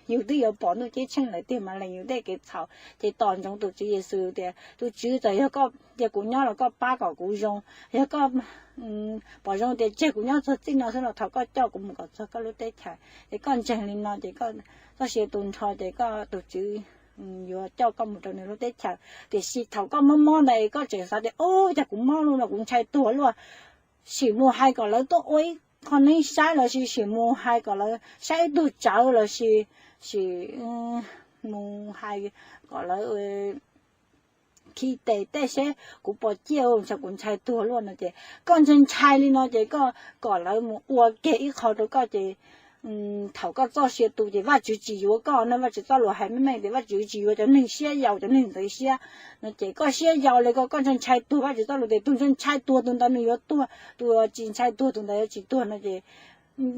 yus twb yuav pom ntuj ceeb tsheej lawm tiag mas lees yus tej kev txhaum. Ces tos ntsoov tus Tswv Yexus tias, tus Tswv, txawm yog koj cia kuv nyob los koj pab kom kuv zoo. Yog koj pom zoo tias tseg kuv nyob txog txij no xwb los thov koj coj kuv mus kom txog koj lub teb chaws. Ces koj ntseeg li no ces koj txoj sia tu nrho ces koj tus Tswv yuav coj koj mus rau nws lub teb chaws. Tiam sis thaum koj mob mob ntawd koj tseem xav tias, o, cas kuv mob luaj no, kuv ntshai tuag luaj. Sim mus hais kom lawv tuaj ua ib qho neeb saib, lossis sim mus hais kom lawv saib ib tug tsawv, lossis sim mus hais kom lawv khi tes tej seb kuv puas ciaj, ntshai, kuv ntshai tuag luaj no ces koj ntshai ntshai li no ces koj kom lawv mus ua kiag ib qho rau koj ces thaum koj txoj sia tu ces Vajtswv tsis yuav koj na. Vajtswv txoj lus hais meej meej tias Vajtswv tsis yuav cov neeg siab yau, cov neeg ntxeev siab no ces koj siab yau li ko, koj ntshai ntshai tuag. Vajtswv txoj lus tias tus ntshai ntshai tuag tus ntawd nws yuav tuag, tus tsis ntshai tuag tus ntawd yuav tsis tuag no ces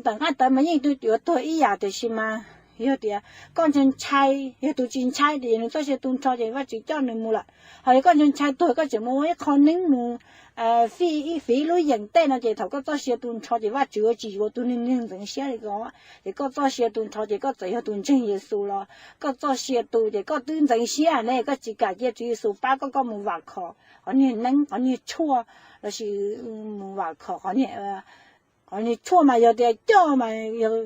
ntawm nqaij tawv mas yeej tus yuav tuag ib yam, tiam sis mas yog tias koj ntshai ntshai, yog tus tsis ntshai ces nws txoj sia tu nrho ces Vajtswv coj nws mus lawm. Ho yog koj ntshai ntshai tuag koj tseem mus ua ib qho neeb mus fij ib fiv ib lub yeem tej no ces thaum koj txoj sia tu nrho ces Vajtswv yuav tsis yuav tus neeg ntxeev siab li ko. Ces koj txoj sia tu nrho ces koj txawm yog tus ntseeg Yexus los koj txoj sia tu ces koj twb ntxeev siab ne, koj tsis kam cia Tswv Yexus pab koj, koj mus vam khom qhov niag neeb, qhov niag tshuaj, lossis mus vam khom qhov niag, qhov niag tshuaj mas yog tias coj mas yog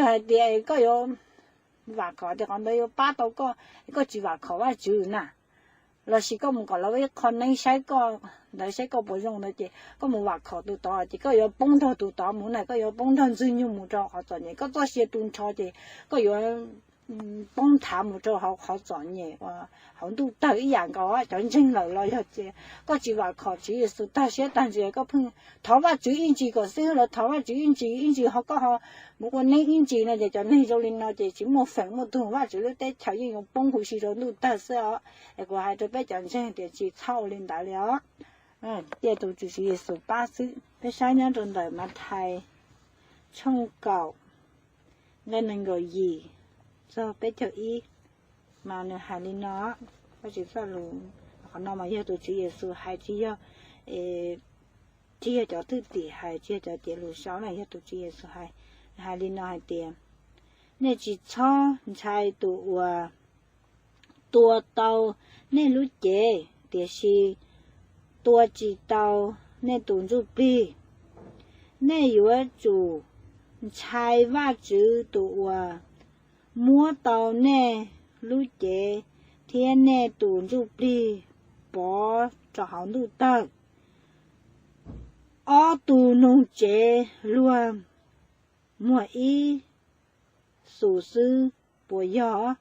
hais tias koj yuav vam khom tias qhov ntawd yuav pab tau koj, koj tsis vam khom Vajtswv na. Lossis koj mus kom lawv ua ib qho neeb saib koj ntawd, saib koj puas zoo ntawd ces koj mus vam khom tus tod ces koj yuav poob nrog tus tod mus na, koj yuav poob nrog Ntxwg Nyoog mus rau qhov txom nyem. Koj txoj sia tu nrho ces koj yuav poob nthav mus rau hauv qhov txom nyem uas hauv ntuj tawg ib yam nkaus. Cov ntseeg lawm los yog tias koj tsis vam khom Tswv Yexus tag siab tag ntsws, koj pheej thov Vajtswv ib ntsis kom xib hwb los thov Vajtswv ib ntsis ib ntsis ho koj ho mus ua neeb ib ntsis no ces cov neeg zoo li no ces tsis muaj feem muaj tug, Vajtswv lub teb chaws yeej yuav poob huv si rau ntuj tawg xwb os. Es kuv hais rau peb cov ntseeg tias tsis txhob ua li ntawd li os. Cia tus Tswv Yexus pab xwb. Peb saib nyob rau ntawm Mathais tshooj kaum nqe nees nkaum yim txog peb caug ib, mas nws hais li no. Vajtswv txoj lus, qhov no mas yog tus Tswv Yexus hais, tsis yog, tsis yog cov thwj tim hais, tsis yog cov cev lus sau na, yog tus Tswv Yexus hais. Nws hais li no hais tias, nej tsis txhob ntshai tus uas tua tau nej lub cev, tiam sis tua tsis tau nej tus ntsuj plig. Nej yuav tsum ntshai Vajtswv tus uas muab tau nej lub cev thiab nej tus ntsuj plig pov rau hauv ntuj tawg. Ob tug noog tsev luag muag ib xus xwb puas yog?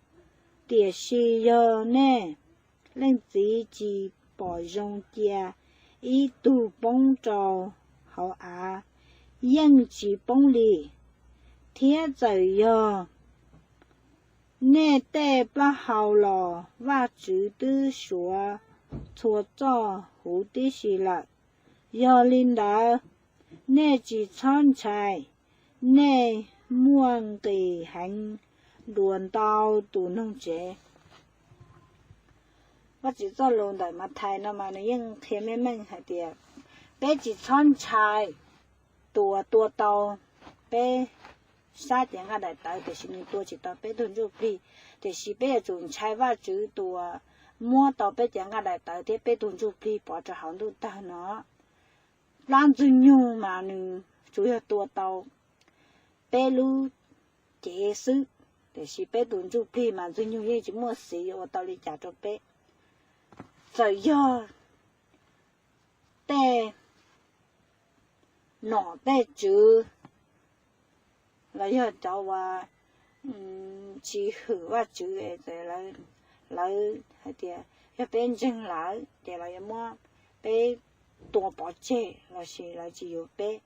Tiam sis yog nej Leej Txiv tsis pom zoo cia ib tug poob rau hauv av yeej tsis poob li. Thiab txawm yog nej tej plaub hau los Vajtswv twb suav txhua txoj huv tib si lawm. Yog li ntawd, nej tsis txhob ntshai, nej muaj nqis heev dua ntau tus noog tsev. Vajtswv txoj lus ntawm Mathais no mas nws yeej qhia meej meej hais tias peb tsis txhob ntshai tus uas tua tau peb sab cev nqaij daim tawv, tiam sis nws tua tsis tau peb tug ntsuj plig. Tiam sis peb yuav tsum ntshai Vajtswv tus uas muab tau peb cev nqaij daim tawv thiab peb tug ntsuj plig pov rau hauv ntuj tawg no. Plab Ntxwg Nyoog mas nws tsuas yog tua tau peb lub cev xwb, tiam sis peb tus ntsuj plig mas Ntxwg Nyoog yeej tsis muaj xiv yuav ua tau li cas rau peb. Txawm yog tej nom tej tswv los yog cov uas tsis hwm Vajtswv, lawv hais tias yog peb ntseeg lawv ces lawv yuav muab peb tua pov tseg lossis lawv tsis yuav peb,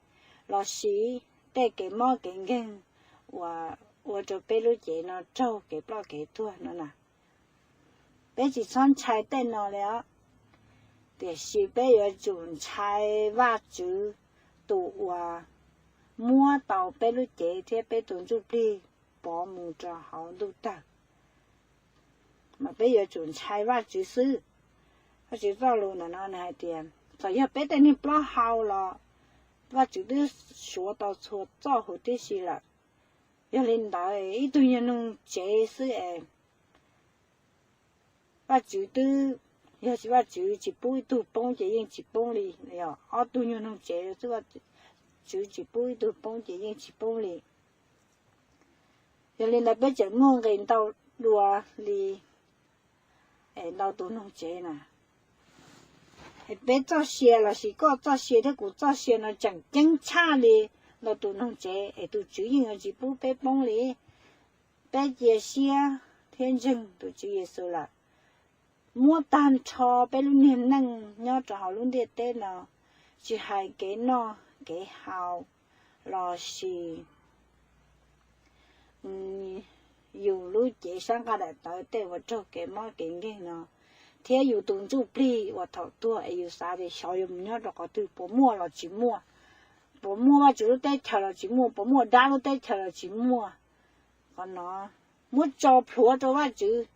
lossis tej kev mob kev nkeeg uas ua rau peb lub cev no raug kev ploj kev tuag no na. Peb tsis txhob ntshai tej no li os, tiam sis peb yuav tsum ntshai Vajtswv tus uas muab tau peb lub cev thiab peb tus ntsuj plig pov mus rau hauv ntuj tawg, mas peb yuav tsum ntshai Vajtswv xwb. Vajtswv txoj lus ntawm no nws hais tias txawm yog peb tej niag plaub hau los Vajtswv twb suav tau txhua txoj huv tib si lawm. Yog li ntawd ib tug nyuag noog tsev xwb es Vajtswv twb, yog Vajtswv tsis pub ib tug poob ces yeej tsis poob li. Yog ob tug nyuag noog tsev xwb, Vajtswv tsis pub ib tug poob ces yeej tsis poob li. Yog li ntawd peb tseem muaj nqis ntau dua li ntau tus noog tsev na. Peb txoj sia lossis koj txoj sia thiab kuv txoj sia no tseem ceeb tshaj li ntau tus noog tsev es tus Tswv yeej yuav tsis pub peb poob li. Peb cia siab thiab ntseeg tus Tswv Yexus lawm, muab tag nrho peb lub niag neej nyob rau hauv lub ntiaj teb no, tsis hais kev noj kev haus lossis yus lub cev sab nqaij daim tawv tej uas raug kev mob kev nkeeg no, thiab yus tus ntsuj plig uas thaum tuag es yus xav tias xyov yuav mus nyob rau qhov twg, puas muaj los tsis muaj, puas muaj Vajtswv lub teb chaws los tsis muaj, puas muaj dab lub teb chaws los tsis muaj. Qhov no muab tso plhuav rau Vajtswv,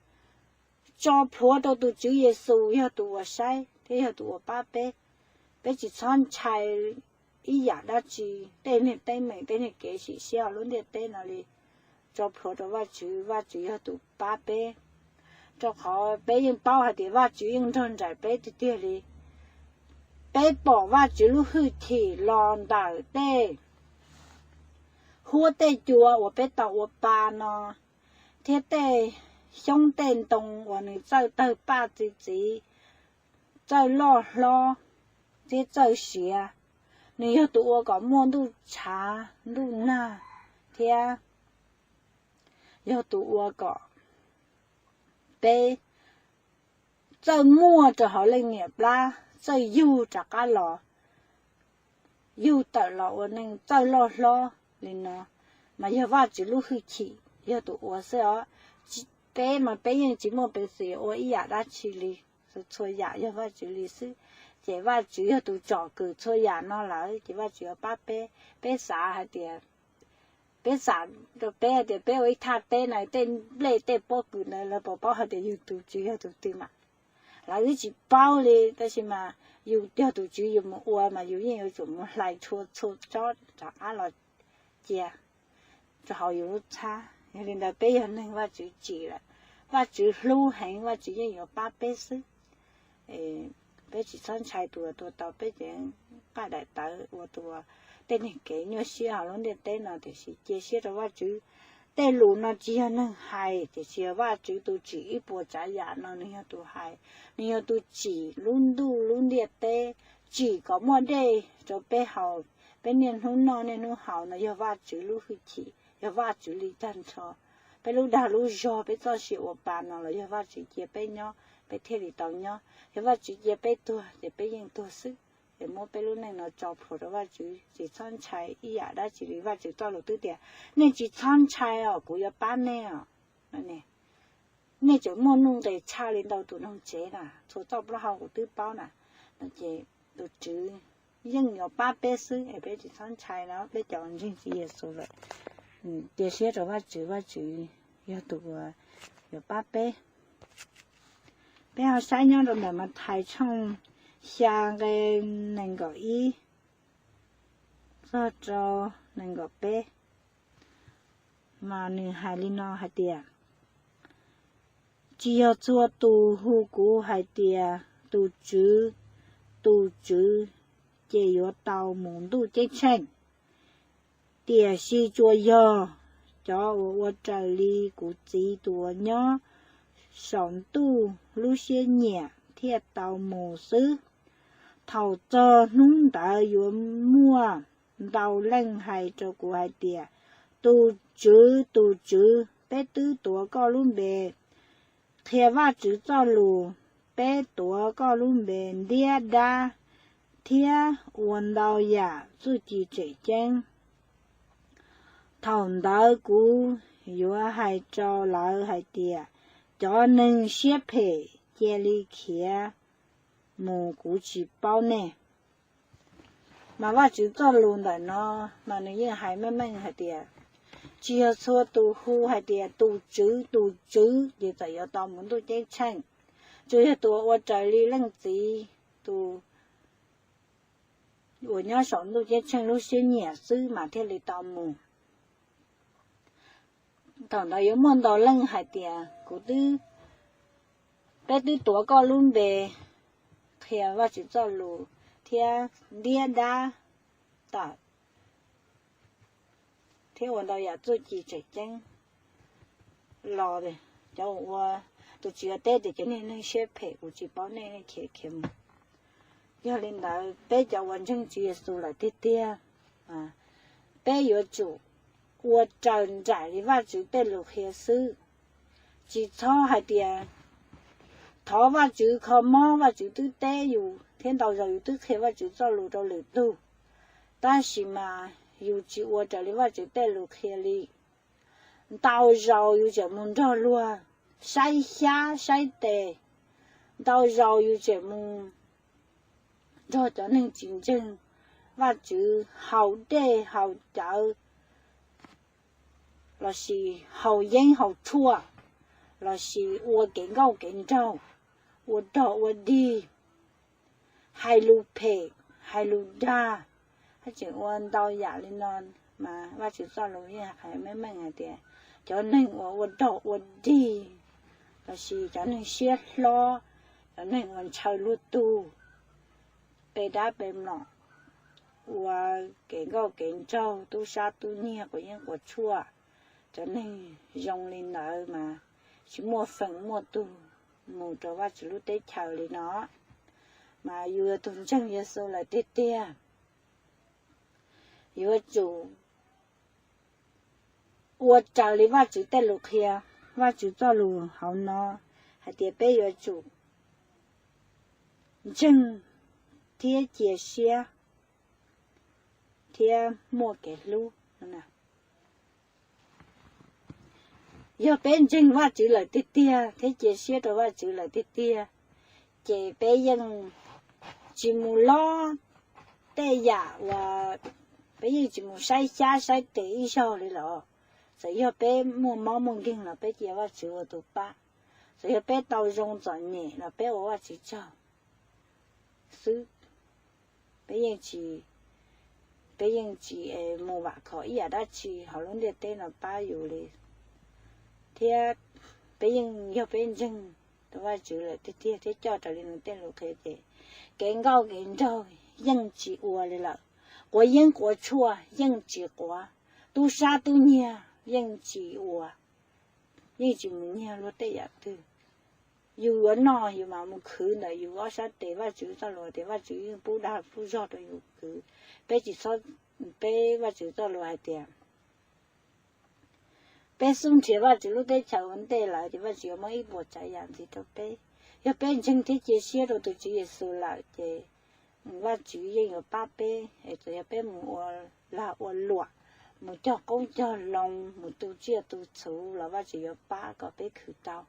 tso plhuav rau tus Tswv Yexus yog tus uas saib thiab yog tus uas pab peb. Peb tsis txhob ntshai ib yam dab tsi, tej niag teeb meem tej niag kev sim siab hauv lub ntiaj teb no li. Tso plhuav rau Vajtswv, Vajtswv yog tus pab peb, rau qhov peb yeej paub hais tias Vajtswv yeej nrog nraim peb tiag tiag li. Peb pom Vajtswv lub hwj chim los ntawm tej huab tej cua uas peb tau ua pa no, thiab tej xyoob tej ntoo uas nws txawj tawg paj txi txiv, txawj loj hlob thiab txawj siav. Nws yog tus ua kom muaj ntuj tshav ntuj nag, thiab yog tus ua kom peb txawj muaj rau hauv leej niam plab, txawj yug rov qab los, yug tawm los ua neeg txawj loj hlob li no, mas yog Vajtswv lub hwj chim yog tus ua xwb os. Peb mas peb yeej tsis muaj peev xwm ua ib yam dab tsi li, txhua yam yog Vajtswv li xwb. Ces Vajtswv yog tus tsom kwm txhua yam no lawm ces Vajtswv yuav pab peb. Peb xav hais tias, peb xav rau peb hais tias peb ua ib thaj teb na, tej nplej tej pob kws ntawd lawv puas paub hais tias yus tus Tswv yog tus twg mas? Lawv twb tsis paub li, tab sis mas yus yog tus Tswv yus mus ua mas yus yeej yuav tsum mus hlais txhua txhua tsob rov qab los cia rau hauv yus lub txhab. Yog li ntawd peb yog neeg Vajtswv tsim lawm, Vajtswv hlub heev, Vajtswv yeej yuav pab peb xwb. Peb tsis txhob ntshai tus uas tua tau peb cev nqaij daim tawv, ua tus uas tej niag kev nyuaj siab hauv lub ntiaj teb no, tiam sis cia siab rau Vajtswv. Tej lus no tsis yog neeg hais, tiam sis yog Vajtswv tus tsim ib puas tsav yam no, nws yog tus hais, nws yog tus tsim lub ntuj lub ntiaj teb, tsim kom muaj dej rau peb haus, peb niaj hnub noj niaj hnub haus no yog Vajtswv lub hwj chim, yog Vajtswv li tag nrho. Peb lub dag lub zog, peb txoj sia ua pa no los yog Vajtswv cia peb nyob peb thiaj li tau nyob, yog Vajtswv cia peb tuag ces peb yeej tuag xwb. Ces muab peb lub neej no tso plhuav rau Vajtswv, tsis txhob ntshai ib yam dab tsi li. Vajtswv txoj lus twb tias, nej tsis txhob ntshai os, kuv yuav pab nej os. Nej tseem muaj nuj nqis tshaj li ntau tus noog tsev na, txhua txoj plaub hau kuv twb paub na. No ces tus Tswv yeej yuav pab peb xwb es peb tsis txhob ntshai no, peb cov ntseeg Tswv Yexus lawm. Cia siab rau Vajtswv, Vajtswv yog tus uas yuav pab peb. Peb ho saib nyob rau ntawm Mathais tshooj xya nqe nees nkaum ib txog rau nees nkaum peb, mas nws hais li no hais tias, tsis yog txhua tus hu kuv hais tias, tus Tswv, tus Tswv, ces yuav tau mus ntuj ceeb tsheej, tiam sis tsuas yog cov uas ua raws li kuv Txiv tus uas nyob saum ntuj lub siab nyiam thiaj tau mus xwb. Thaum txog hnub ntawd yuav muaj ntau leej hais rau kuv hais tias, tus Tswv, tus Tswv, peb twb tuav koj lub npe qhia Vajtswv txoj lus, peb tuav koj lub npe ntiab dab thiab ua ntau yam txuj ci tseem ceeb. Thaum ntawd kuv yuav hais rau lawv hais tias, Cov neeg siab phem cia li khiav mus, kuv tsis paub nej. Mas Vajtswv txoj lus ntawm no mas nws yeej hais meej meej hais tias, tsis yog txhua tus hu hais tias tus Tswv, tus Tswv ces txawm yuav tau mus ntuj ceeb tsheej. Tsuas yog tus uas ua raws li Leej Txiv, tus uas nyob saum ntuj ceeb tsheej lub siab nyiam xwb mas thiaj li tau mus. Thaum ntawd yuav muaj ntau leej hais tias, kuv twb, peb twb tuav koj lub npe qhia Vajtswv txoj lus thiab ntiab dab tawm thiab ua ntau yam txuj ci tseem ceeb los, cov ua, tus Tswv yuav teb tias, cov niag neeg siab phem, kuv tsis paub nej, nej khiav khiav mus. Yog li ntawd peb cov uas ntseeg Tswv Yexus lawm tiag tiag, peb yuav tsum ua raws nraim li Vajtswv tej lus qhia xwb. Tsis txhob hais tias thov Vajtswv kho mob, Vajtswv twb teb yus thiab ntau zaus yus twb qhia Vajtswv txoj lus rau lwm tus, tab sis mas yus tsis ua raws li Vajtswv tej lus qhia li. Ntau zaus yus tseem mus nrog luag saib xyab saib tes, ntau zaus yus tseem mus nrog cov neeg tsis ntseeg Vajtswv haus dej haus cawv, lossis haus yeeb haus tshuaj, lossis ua kev nkauj kev nraug, ua rog ua dig, hais lus phem, hais lus dag, hab tseem ua ntau yam li no. Mas Vajtswv txoj lus yeej hais meej meej hais tias, cov neeg uas ua rog ua dig, lossis cov neeg siab hlob, cov neeg uas ntshaw luag tug, pe dab pe mlom, ua kev nkauj kev nraug, tub sab tub nyiag, quav yeeb quav tshuaj, cov neeg zoo li ntawd mas tsis muaj feem muaj tug mus rau Vajtswv lub teb chaws li no. Mas yus yog tus ntseeg Yexus lawm tiag tiag, yuav tsum ua raws li Vajtswv tej lus qhia. Vajtswv txoj lus hauv no hais tias peb yuav tsum ntseeg thiab cia siab thiab muaj kev hlub. Yog peb ntseeg Vajtswv lawm tiag tiag thiab cia siab rau Vajtswv lawm tiag tiag, ces peb yeej tsis mus lob tej yam uas, peb yeej tsis mus saib xyab saib tes ib zaug li lawm. Txawm yog peb muaj mob muaj nkeeg los peb cia Vajtswv ua tus pab, txawm yog peb tau zoo txom nyem los peb ua Vajtswv tsaug xwb. Peb yeej tsis, peb yeej tsis mus vam khom ib yam dab tsi hauv lub ntiaj teb no pab yus li. Thiab peb yeej, yog peb ntseeg rau Vajtswv lawm tiag tiag thiab coj raws li nws tej lus qhia ces kev nkauj kev nraug yeej tsis ua li lawm, quav yeeb quav tshuaj yeej tsis quav, tub sab tub nyiag yeej tsis ua, yeej tsis mus nyiag luag tej yam twg. Yus yuav noj yus mam mus khwv ntawm yus ob sab tes. Vajtswv txoj lus tias Vajtswv yeej pub dag pub zog rau yus khwv. Peb tsis txhob, peb, Vajtswv txoj lus hais tias peb xub nrhiav Vajtswv lub teb chaws ua ntej lawm ces Vajtswv yuav muab ib puas tsav yam ntxiv rau peb. Yog peb ntseeg thiab cia siab rau tus Tswv Yexus lawm ces Vajtswv yeej yuav pab peb. Es txawm yog peb mus ua lag ua luam, mus cog qoob cog loo, mus tu tsiaj tu txhuv los Vajtswv yuav pab kom peb khwv tau,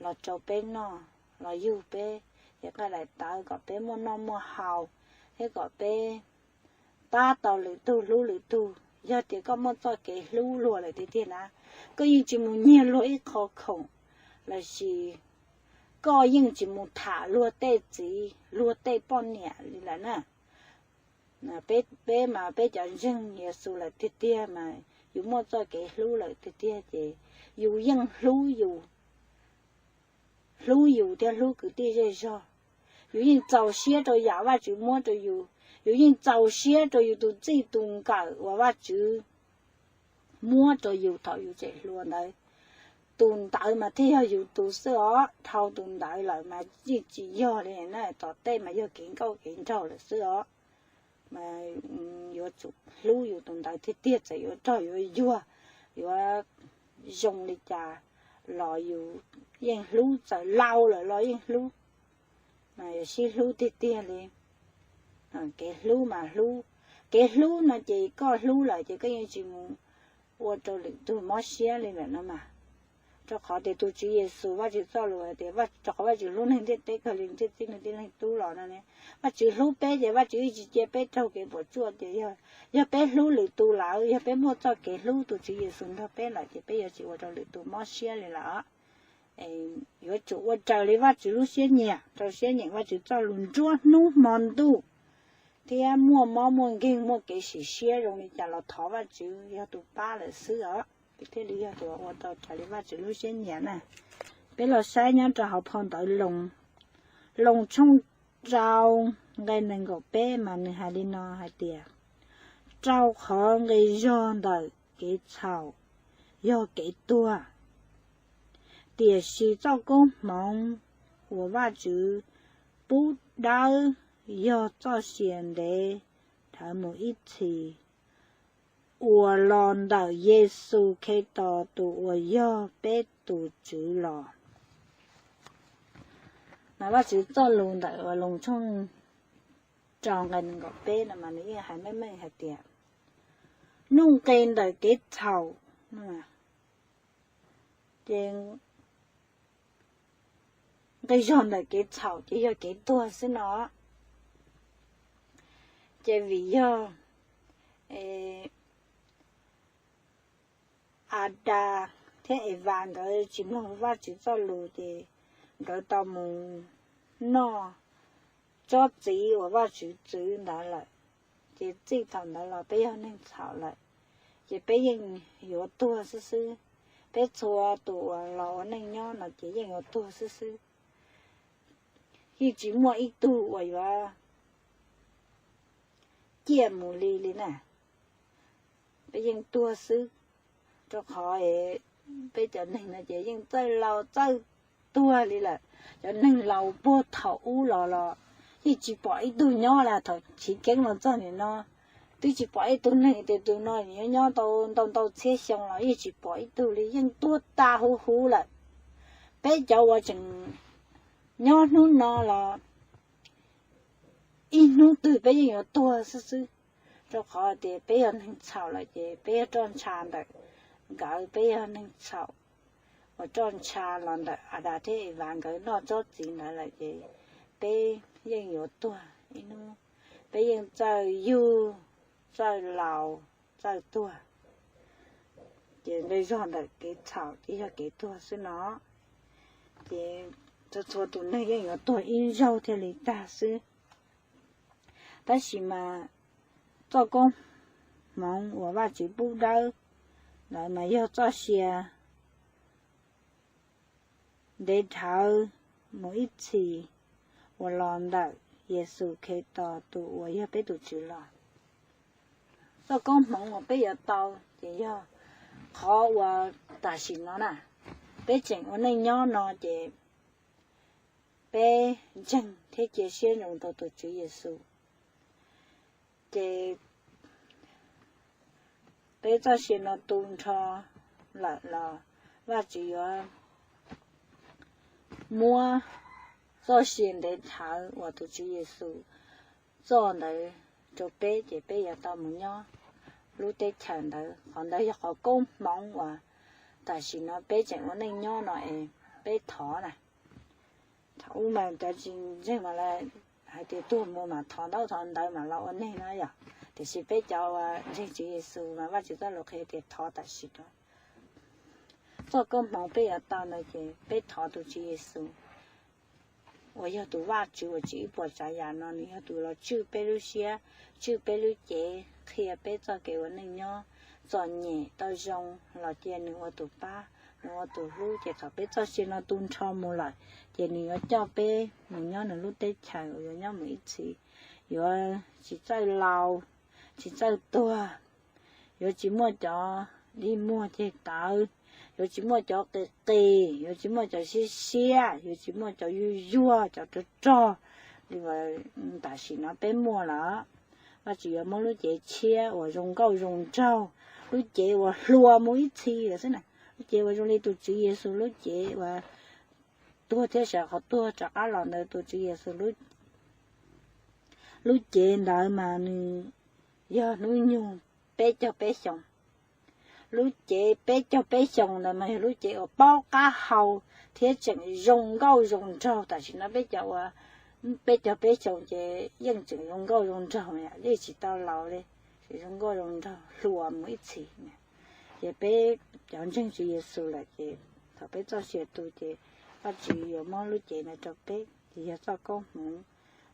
los rau peb noj, los yug peb ces nqaij daim tawv kom peb muaj noj muaj haus, thiab kom peb pab tau lwm tug hlub lwm tug. Yog tias koj muaj txoj kev hlub luag lawm tiag tiag na, koj yeej tsis mus nyiag luag ib qho khoom, lossis koj yeej tsis mus tham luag tej txiv luag tej poj niam li lawm na. Peb, peb mas peb cov ntseeg Yexus lawm tiag tiag mas yus muaj txoj kev hlub lawm tiag tiag ces yus yeej hlub yus, hlub yus thiab hlub kwv tij zej zog. Yus yeej txaus siab rau yam Vajtswv muab rau yus, yus yeej txaus siab rau yus tus txij tus nkawm uas Vajtswv muab rau yus thaum yus tseem hluas ntawd. Tus ntawd mas thiaj yog yus tus xwb os, dhau tus ntawd lawm mas yeej tsis yog li na, tom tej mas yog kev nkauj kev nraug lawm xwb os. Mas yuav tsum hlub yus tus ntawd tiag tiag, txawm yuav rog yuav yuag, yuav zoo li cas los yus yeej hlub, txawm laus lawm los yeej hlub. Mas yuav sib hlub tiag tiag li. Kev hlub mas hlub, kev hlub no ces koj hlub lawm ces koj yeej tsis mus ua rau lwm tug mob siab li lawm no mas. Rau qhov tias tus Tswv Yexus, Vajtswv txoj lus hais tias, rau qhov Vajtswv hlub neeg ntiaj teb kawg li, ntiaj teb, ntiaj teb hlub los no ne, Vajtswv hlub peb ces Vajtswv yeej tsis cia peb raug kev puas tsuaj. Ces yog, yog peb hlub lwm tus lawm, yog peb muaj txoj kev hlub tus Tswv Yexus nrog peb lawm ces peb yuav tsis ua rau lwm tus mob siab li lawm. Yuav tsum ua raws li Vajtswv lub siab nyiam, rau siab nyeem Vajtswv txoj lus nruab hnub hmo ntuj, thiab muaj mob muaj nkeeg, muaj kev sim siab zoo li cas los thov Vajtswv yog tus pab lawm xwb os, peb thiaj li yog tus ua tau raws li Vajtswv lub siab nyiam na. Peb los saib nyob rau hauv phau ntawv Loos, Loos tshooj rau nqe nees nkaum peb mas nws hais li no hais tias, rau qhov nqi zog ntawm kev txhaum yog kev tuag, tiam sis txoj koob hmoov uas Vajtswv pub dawb yog txoj sia ntev dhawv mus ib txhis uas los ntawm Yexus Khetos tus uas yog peb tus Tswv los. Mas Vajtswv txoj lus ntawm uas Loos tshooj rau nqe nees nkaum peb no mas nws yeej hais meej meej hais tias, nuj nqi ntawm kev txhaum, ces nqi zog ntawm kev txhaum ces yog kev tuag xwb no. Ces vim yog Adas thiab Evas nkawd tsis mloog Vajtswv txoj lus ces nkawd tau mus noj tsob txiv uas Vajtswv txwv ntawd lawm. Ces txij thaum ntawd los peb yog neeg txhaum lawm, ces peb yeej yuav tuag xwb xwb. Peb txhua tus uas los ua neej nyob no ces yeej yuav tuag xwb xwb. Yeej tsis muaj ib tug uas yuav ciaj mus li li na. Peb yeej tuag xwb, rau qhov peb cov neeg no ces yeej txawj laus txawj tuag li lawm. Cov neeg laus puag thaum ub los los yeej tsis pom ib tug nyob li, thaum chiv keeb los txog nim no twb tsis pom ib tug neeg tias tus no nyob nyob tau ntau ntau txhiab xyoo los yeej tsis pom ib tug li, yeej tuag tas huv huv lawm. Peb cov uas tseem nyob hnub no los ib hnub twg peb yeej yuav tuag xwb xwb, rau qhov tias peb yog neeg txhaum lawm ces peb yog roj ntsha ntawm nkawd, peb yog neeg txhaum uas roj ntsha los ntawm Adas thiab Evas nkawd noj tsob txiv ntawd lawm ces peb yeej yuav tuag ib hnub, peb yeej txawj yug, txawj laus, txawj tuag. Ces nqi zog ntawm kev txhaum ces yog kev tuag xwb no. Ces txhua txhua tus neeg yeej yuav tuag ib zaug thiaj li tag xwb. Tab sis mas txoj koob hmoov uas Vajtswv pub dawb ntawd mas yog txoj sia ntev dhawv mus ib txhis uas los ntawm Yexus Khetos tus uas yog peb tus Tswv los. Txoj koob hmoov uas peb yuav tau ces yog qhov uas tam sim no na, peb tseem ua neej nyob no ces peb ntseeg thiab cia siab zoo rau tus Tswv Yexus. Ces peb txoj sia no tu nrho lawm los Vajtswv yuav muab txoj sia ntev dhawv uas tus Tswv Yexus txoj ntawd rau peb ces peb yuav tau mus nyob lub teb chaws ntawd. Qhov ntawd yog qhov koob hmoov uas tam sim no peb tseem ua neej nyob no es peb thov na. Thaum ub mas cov tsis ntseeg mas lawv hais tias tuag mus mas thov ntaub thov ntawv mas los ua neeg no yom. Tiam sis peb cov uas ntseeg Tswv Yexus mas Vajtswv txoj lus qhia tias thov tam sim no. Txoj koob hmoov peb yuav tau ntawd ces peb thov tus Tswv Yexus uas yog tus Vajtswv uas tsim ib puas tsav yam no, nws yog tus los tswj peb lub siab, tswj peb lub cev, qhia peb txoj kev ua neej nyob, txom nyem tau zoo los cia nws ua tus pab, nws ua tus hlub. Ces thaum peb txoj sia no tu nrho mus lawm ces nws yuav coj peb mus nyob nws lub teb chaws uas yuav nyob mus ib txhis, yuav tsis txawj laus, tsis txawj tuag, yuav tsis muaj cov dig muag ceg tawv, yuav tsis muaj cov qis qis, yuav tsis muaj cov siab siab, yuav tsis muaj cov yuag yuag, cov rog rog li tam sim no peb muaj lawm. Vajtswv yuav muab lub cev tshiab uas zoo nkauj zoo nraug, lub cev uas hluas mus ib txhis lawm xwb na, lub cev uas zoo li tus Tswv Yexus lub cev uas tuag thiab sawv qhov tuag rov qab los ntawd, tus Tswv Yexus lub cev ntawd mas nws yog hnub nyoog peb caug peb xyoos. Lub cev peb caug peb xyoos ntawd mas yog lub cev uas paub qab hau thiab tseem zoo nkauj zoo nraug. Tam sim no peb cov uas peb caug peb xyoos ces yeej tseem zoo nkauj zoo nraug, yeej tsis tau laus li, tseem zoo nkauj zoo nraug hluas mus ib txhis. Ces peb cov ntseeg Tswv Yexus lawm ces thaum peb txoj sia tu ces Vajtswv yuav muab lub cev ntawd rau peb, ces yog txoj koob hmoov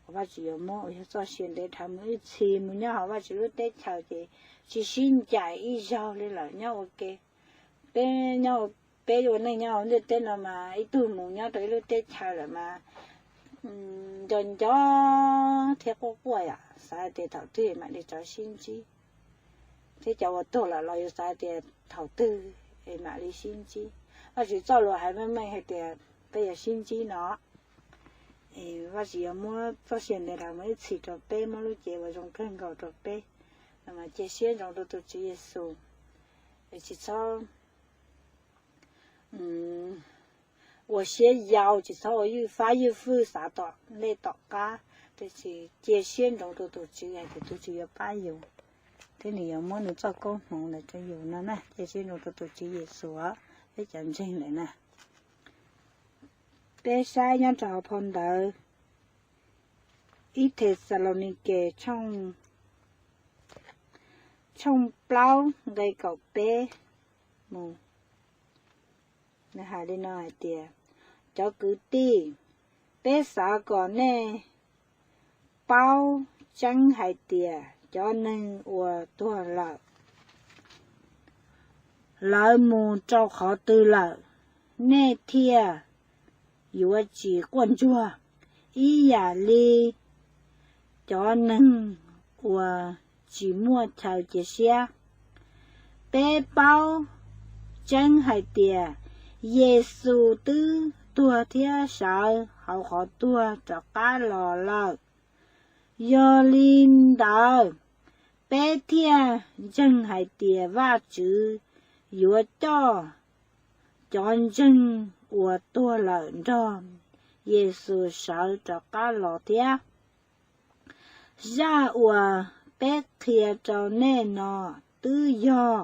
uas Vajtswv yuav muab uas yog txoj sia ntev dhawv mus ib txhis mus nyob hauv Vajtswv lub teb chaws ces tsis sib ncaim ib zaug li lawm nyob ua ke. Peb nyob, peb ua neej nyob hauv ntiaj teb no mas ib tug mus nyob rau ib lub teb chaws lawm mas nco nco thiab quaj quaj yom, xav hais tias thaum twg mam li rov sib ntsib. Thiab cov uas tuag lawm los yuav xav hais tias thaum twg es mam li sib ntsib. Vajtswv txoj lus hais meej meej hais tias peb yuav sib ntsib no. Vajtswv yuav muab txoj sia ntev dhawv mus ib txhis rau peb, muab lub cev uas zoo kawg nkaus rau peb. Cia siab ntsoov rau tus Tswv Yexus, tsis txhob ua siab yau, tsis txhob ua ywj fab ywj fwj xav tom ntej tom qab, tiam sis cia siab ntsoov rau tus Tswv hais tias tus Tswv yuav pab yus thiab nws yuav muab nws txoj koob hmoov ntawd rau yus no na. Cia siab ntsoov rau tus Tswv Yexus, peb cov ntseeg lawm na. Peb saib nyob rau hauv phau ntawv ib Thexalaunikes tshooj plaub nqe kaum peb mus. Nws hais li no hais tias, cov kwv tij, peb xav kom nej paub tseeb hais tias cov neeg uas tuag lawm, lawv mus rau qhov twg lawm, nej thiaj yuav tsis quaj ntsuag ib yam li cov neeg uas tsis muaj chaw cia siab. Peb paub tseeb hais tias Yexus twb tuag thiab sawv hauv qhov tuag rov qab los lawm. Yog li ntawd, peb thiaj ntseeg hais tias Vajtswv yuav coj cov ntseeg uas tuag lawm nrog Yexus sawv rov qab los thiab. Zaj uas peb qhia rau nej no twb yog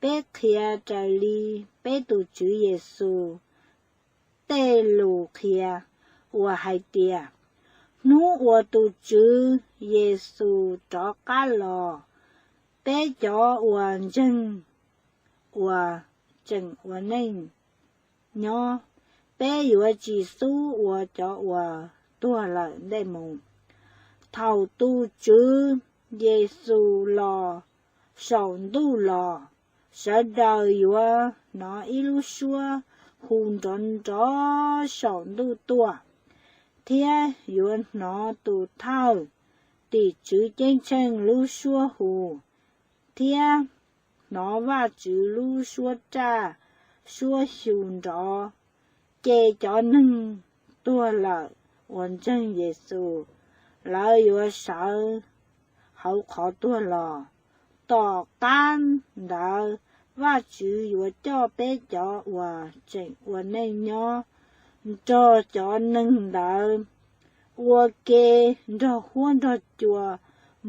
peb qhia raws li peb tus Tswv Yexus tej lus qhia uas hais tias, hnub uas tus Tswv Yexus rov qab los, peb cov uas ntseeg uas tseem ua neej nyob, peb yuav tsis xub ua cov uas tuag lawm ntej mus. Thaum tus Tswv Yexus los saum ntuj los, sawv daws yuav hnov ib lub suab hu nrov nrov saum ntuj tuaj, thiab yuav hnov tus thawj tim tswv ceeb tsheej lub suab hu, thiab hnov Vajtswv lub suab raj suab xyu nrov. Ces cov neeg tuag lawm uas ntseeg Yexus, lawv yuav sawv hauv qhov tuag los. Tom qab ntawd Vajtswv yuav coj peb cov uas tseem ua neej nyob nrog cov neeg ntawd ua ke nrog huab nrog cua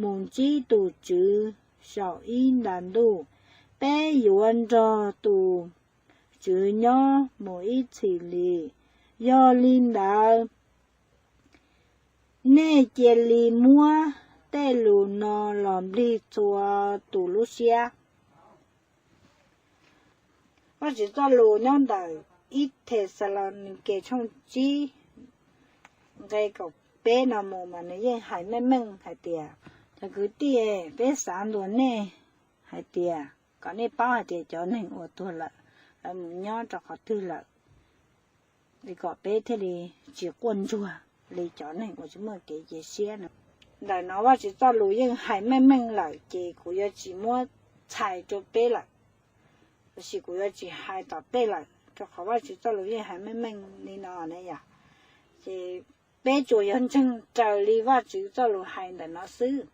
mus ntsib tus Tswv saum ib nta ntuj. Peb yuav nrog tus Tswv nyob mus ib txhis li. Yog li ntawd, nej cia li muab tej lus no los nplig txhua tus lub siab. Vajtswv txoj lus nyob ntawm ib Thexalaunikes tshooj tsib nqe kaum peb no mus mas nws yeej hais meej meej hais tias, cov kwv tij, peb xav ntuas nej hais tias kom nej paub hais tias cov neeg uas tuag lawm, lawv mus nyob rau qhov twg lawm, kom peb thiaj li tsis quaj ntsuag li cov neeg uas tsis muaj kev cia siab no. Ntawm no Vajtswv txoj lus yeej hais meej meej lawm ces kuv yuav tsis muab txhais rau peb lawm, tab sis kuv yuav tsis hais tom tej lawm rau qhov Vajtswv txoj lus yeej hais meej meej li no ne yom. Ces peb tsuas yog ntseeg raws li Vajtswv txoj lus hais ntawm no xwb.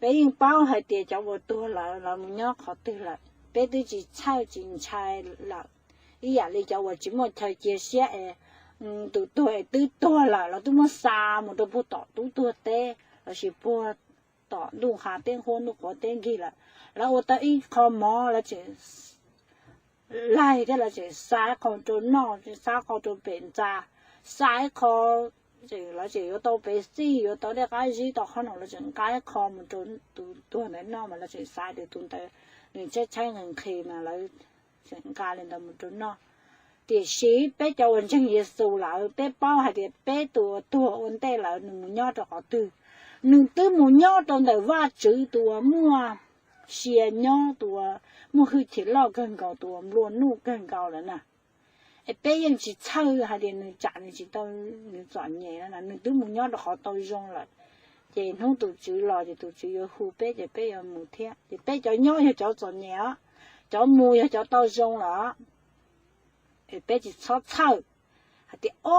Peb yeej paub hais tias cov uas tuag lawm los mus nyob qhov twg lawm, peb twb tsis txhawj tsis ntshai lawm. Ib yam li cov uas tsis muaj chaw cia siab es tus tuag es twb tuag lawm los twb muab xa mus rau puag tom tub tuag teb lossis puag tom ntuj hav teb huab ntuj qhuav teb nkig lawm. Lawv ua tau ib qho mov lawv tseem laig thiab lawv tseem xa ib qho rau noj, xa ib qho rau pem ntxa, xa ib qho, lawv tseem yuav tau pem xij, yuav tau dej qab zib tau qhob noom, lawv tseem nqa ib qho mus rau tus tuag ntawd noj mas lawv tseem xav tias tus ntawd nws tshaib tshaib nqhis nqhis mas lawv tseem nqa li ntawd mus rau noj. Tiam sis peb cov uas ntseeg Yexus lawm peb paub hais tias peb tus uas tuag ua ntej lawm nws mus nyob rau qhov twg. Nws twb mus nyob rau ntawm Vajtswv tus uas muaj sia nyob, tus uas muaj hwj chim loj kawg nkaus, tus uas nplua nuj kawg nkaus lawm na. Es peb yeej tsis txhawj hais tias nws tsam nws tsis tau, nws txom nyem no, nws twb mus nyob rau qhov tau zoo lawm. Ces hnub tus Tswv los ces tus Tswv yuav hu peb ces peb yuav mus thiab. Ces peb cov nyob yog cov txom nyem os, cov mus yog cov tau zoo lawm. Es peb tsis txhob txhawj hais tias, o,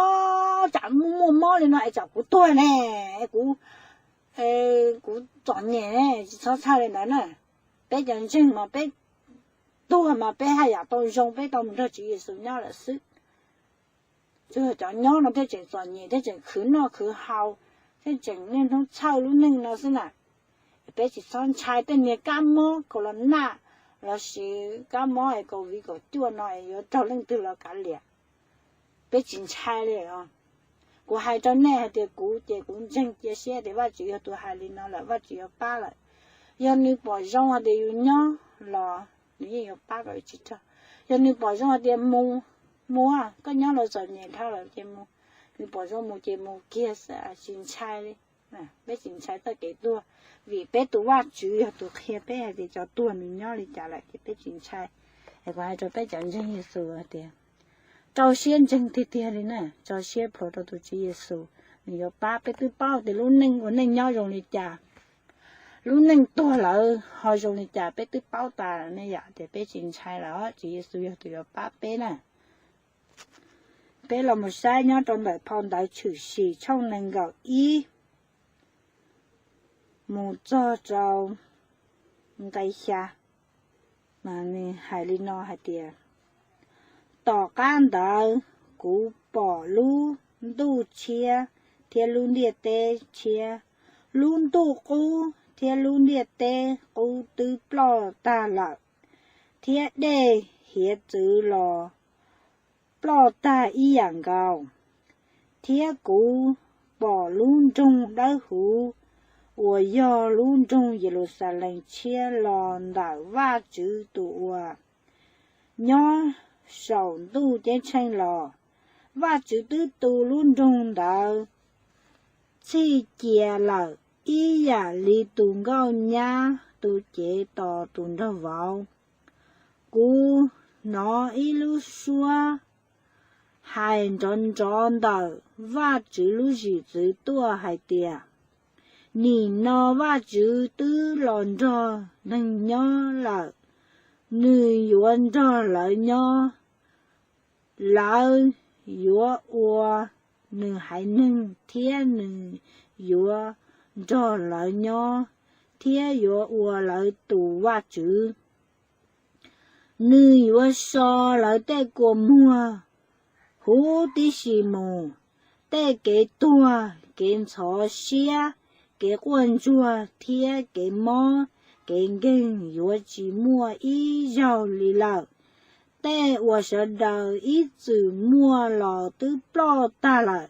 tsam muaj muaj mob li no es tsam kuv tuag ne, es kuv, kuv txom nyem ne, tsis txhob txhawj li ntawd na. Peb cov ntseeg mas peb tuag mas peb haj yam tau zoo, peb tau mus nrog Tswv Yexus nyob lawm xwb. Tsuas yog cov nyob no thiaj tseem txom nyem, thiaj tseem khwv noj khwv haus, thiaj tseem niaj hnub txhawj lub neej no xwb na. Peb tsis txhob ntshai tej niag kab mob corona lossis kab mob es covid kaum cuaj no es yuav raug leej twg los kav liam. Peb tsis ntshai li os. Kuv hais rau nej hais tias kuv ces kuv ntseeg cia siab tias Vajtswv yog tus hais li no lawm, Vajtswv yuav pab lawm. Yog nws pom zoo hais tias yus nyob los nws yeej yuav pab kom yus tsis raug. Yog nws pom zoo hais tias mus, mus, koj nyob los txom nyem dhau lawm ces mus, nws pom zoo mus ces mus kiag xwb, tsis ntshai li. Peb tsis ntshai txoj kev tuag, vim peb tus Vajtswv yog tus qhia peb hais tias cov tuag nws nyob li cas lawm ces peb tsis ntshai. Es kuv hais rau peb cov ntseeg Yexus hais tias rau siab ntseeg tiag tiag li na, tso siab plhuav rau tus Tswv Yexus, nws yuav pab. Peb twb paub tias lub neej ua neej nyob zoo li cas, lub neej tuag lawm ho zoo li cas peb twb paub tas ne yom, ces peb tsis ntshai lawm, Tswv Yexus yog tus yuav pab peb na. Peb los mus saib nyob rau ntawm phau ntawv Tshwm Sim tshooj nees nkaum ib mus txog rau nqe xya, mas nws hais li no hais tias, tom qab ntawd kuv pom lub ntuj tshiab thiab lub ntiaj teb tshiab. Lub ntuj qub thiab lub ntiaj teb qub twb ploj tag lawm, thiab dej hiav txwv los ploj tag ib yam nkaus. Thiab kuv pom lub nroog dawb huv uas yog lub nroog Yeluxalees tshiab los ntawm Vajtswv tus uas nyob saum ntuj ceeb tsheej los. Vajtswv twb tu lub nroog ntawd txhij cia lawm ib yam li tus nkauj nyab tu cev tos tus nraug vauv. Kuv hnov ib lub suab hais nrov nrov ntawm Vajtswv lub zwm txwv tuaj hais tias, nim no Vajtswv twb los nrog neeg nyob lawm, nws yuav nrog lawv nyob. Lawv yuav ua nws haiv neeg thiab nws yuav nrog lawv nyob thiab yuav ua lawv tus Vajtswv. Nws yuav so lawv tej kua muag huv tib si mus. Tej kev tuag, kev ntxhov siab, kev quaj ntsuag thiab kev mob kev nkeeg yuav tsis muaj ib zaug li lawm. Tej uas sawv daws ib txwm muaj los twb ploj tag lawm.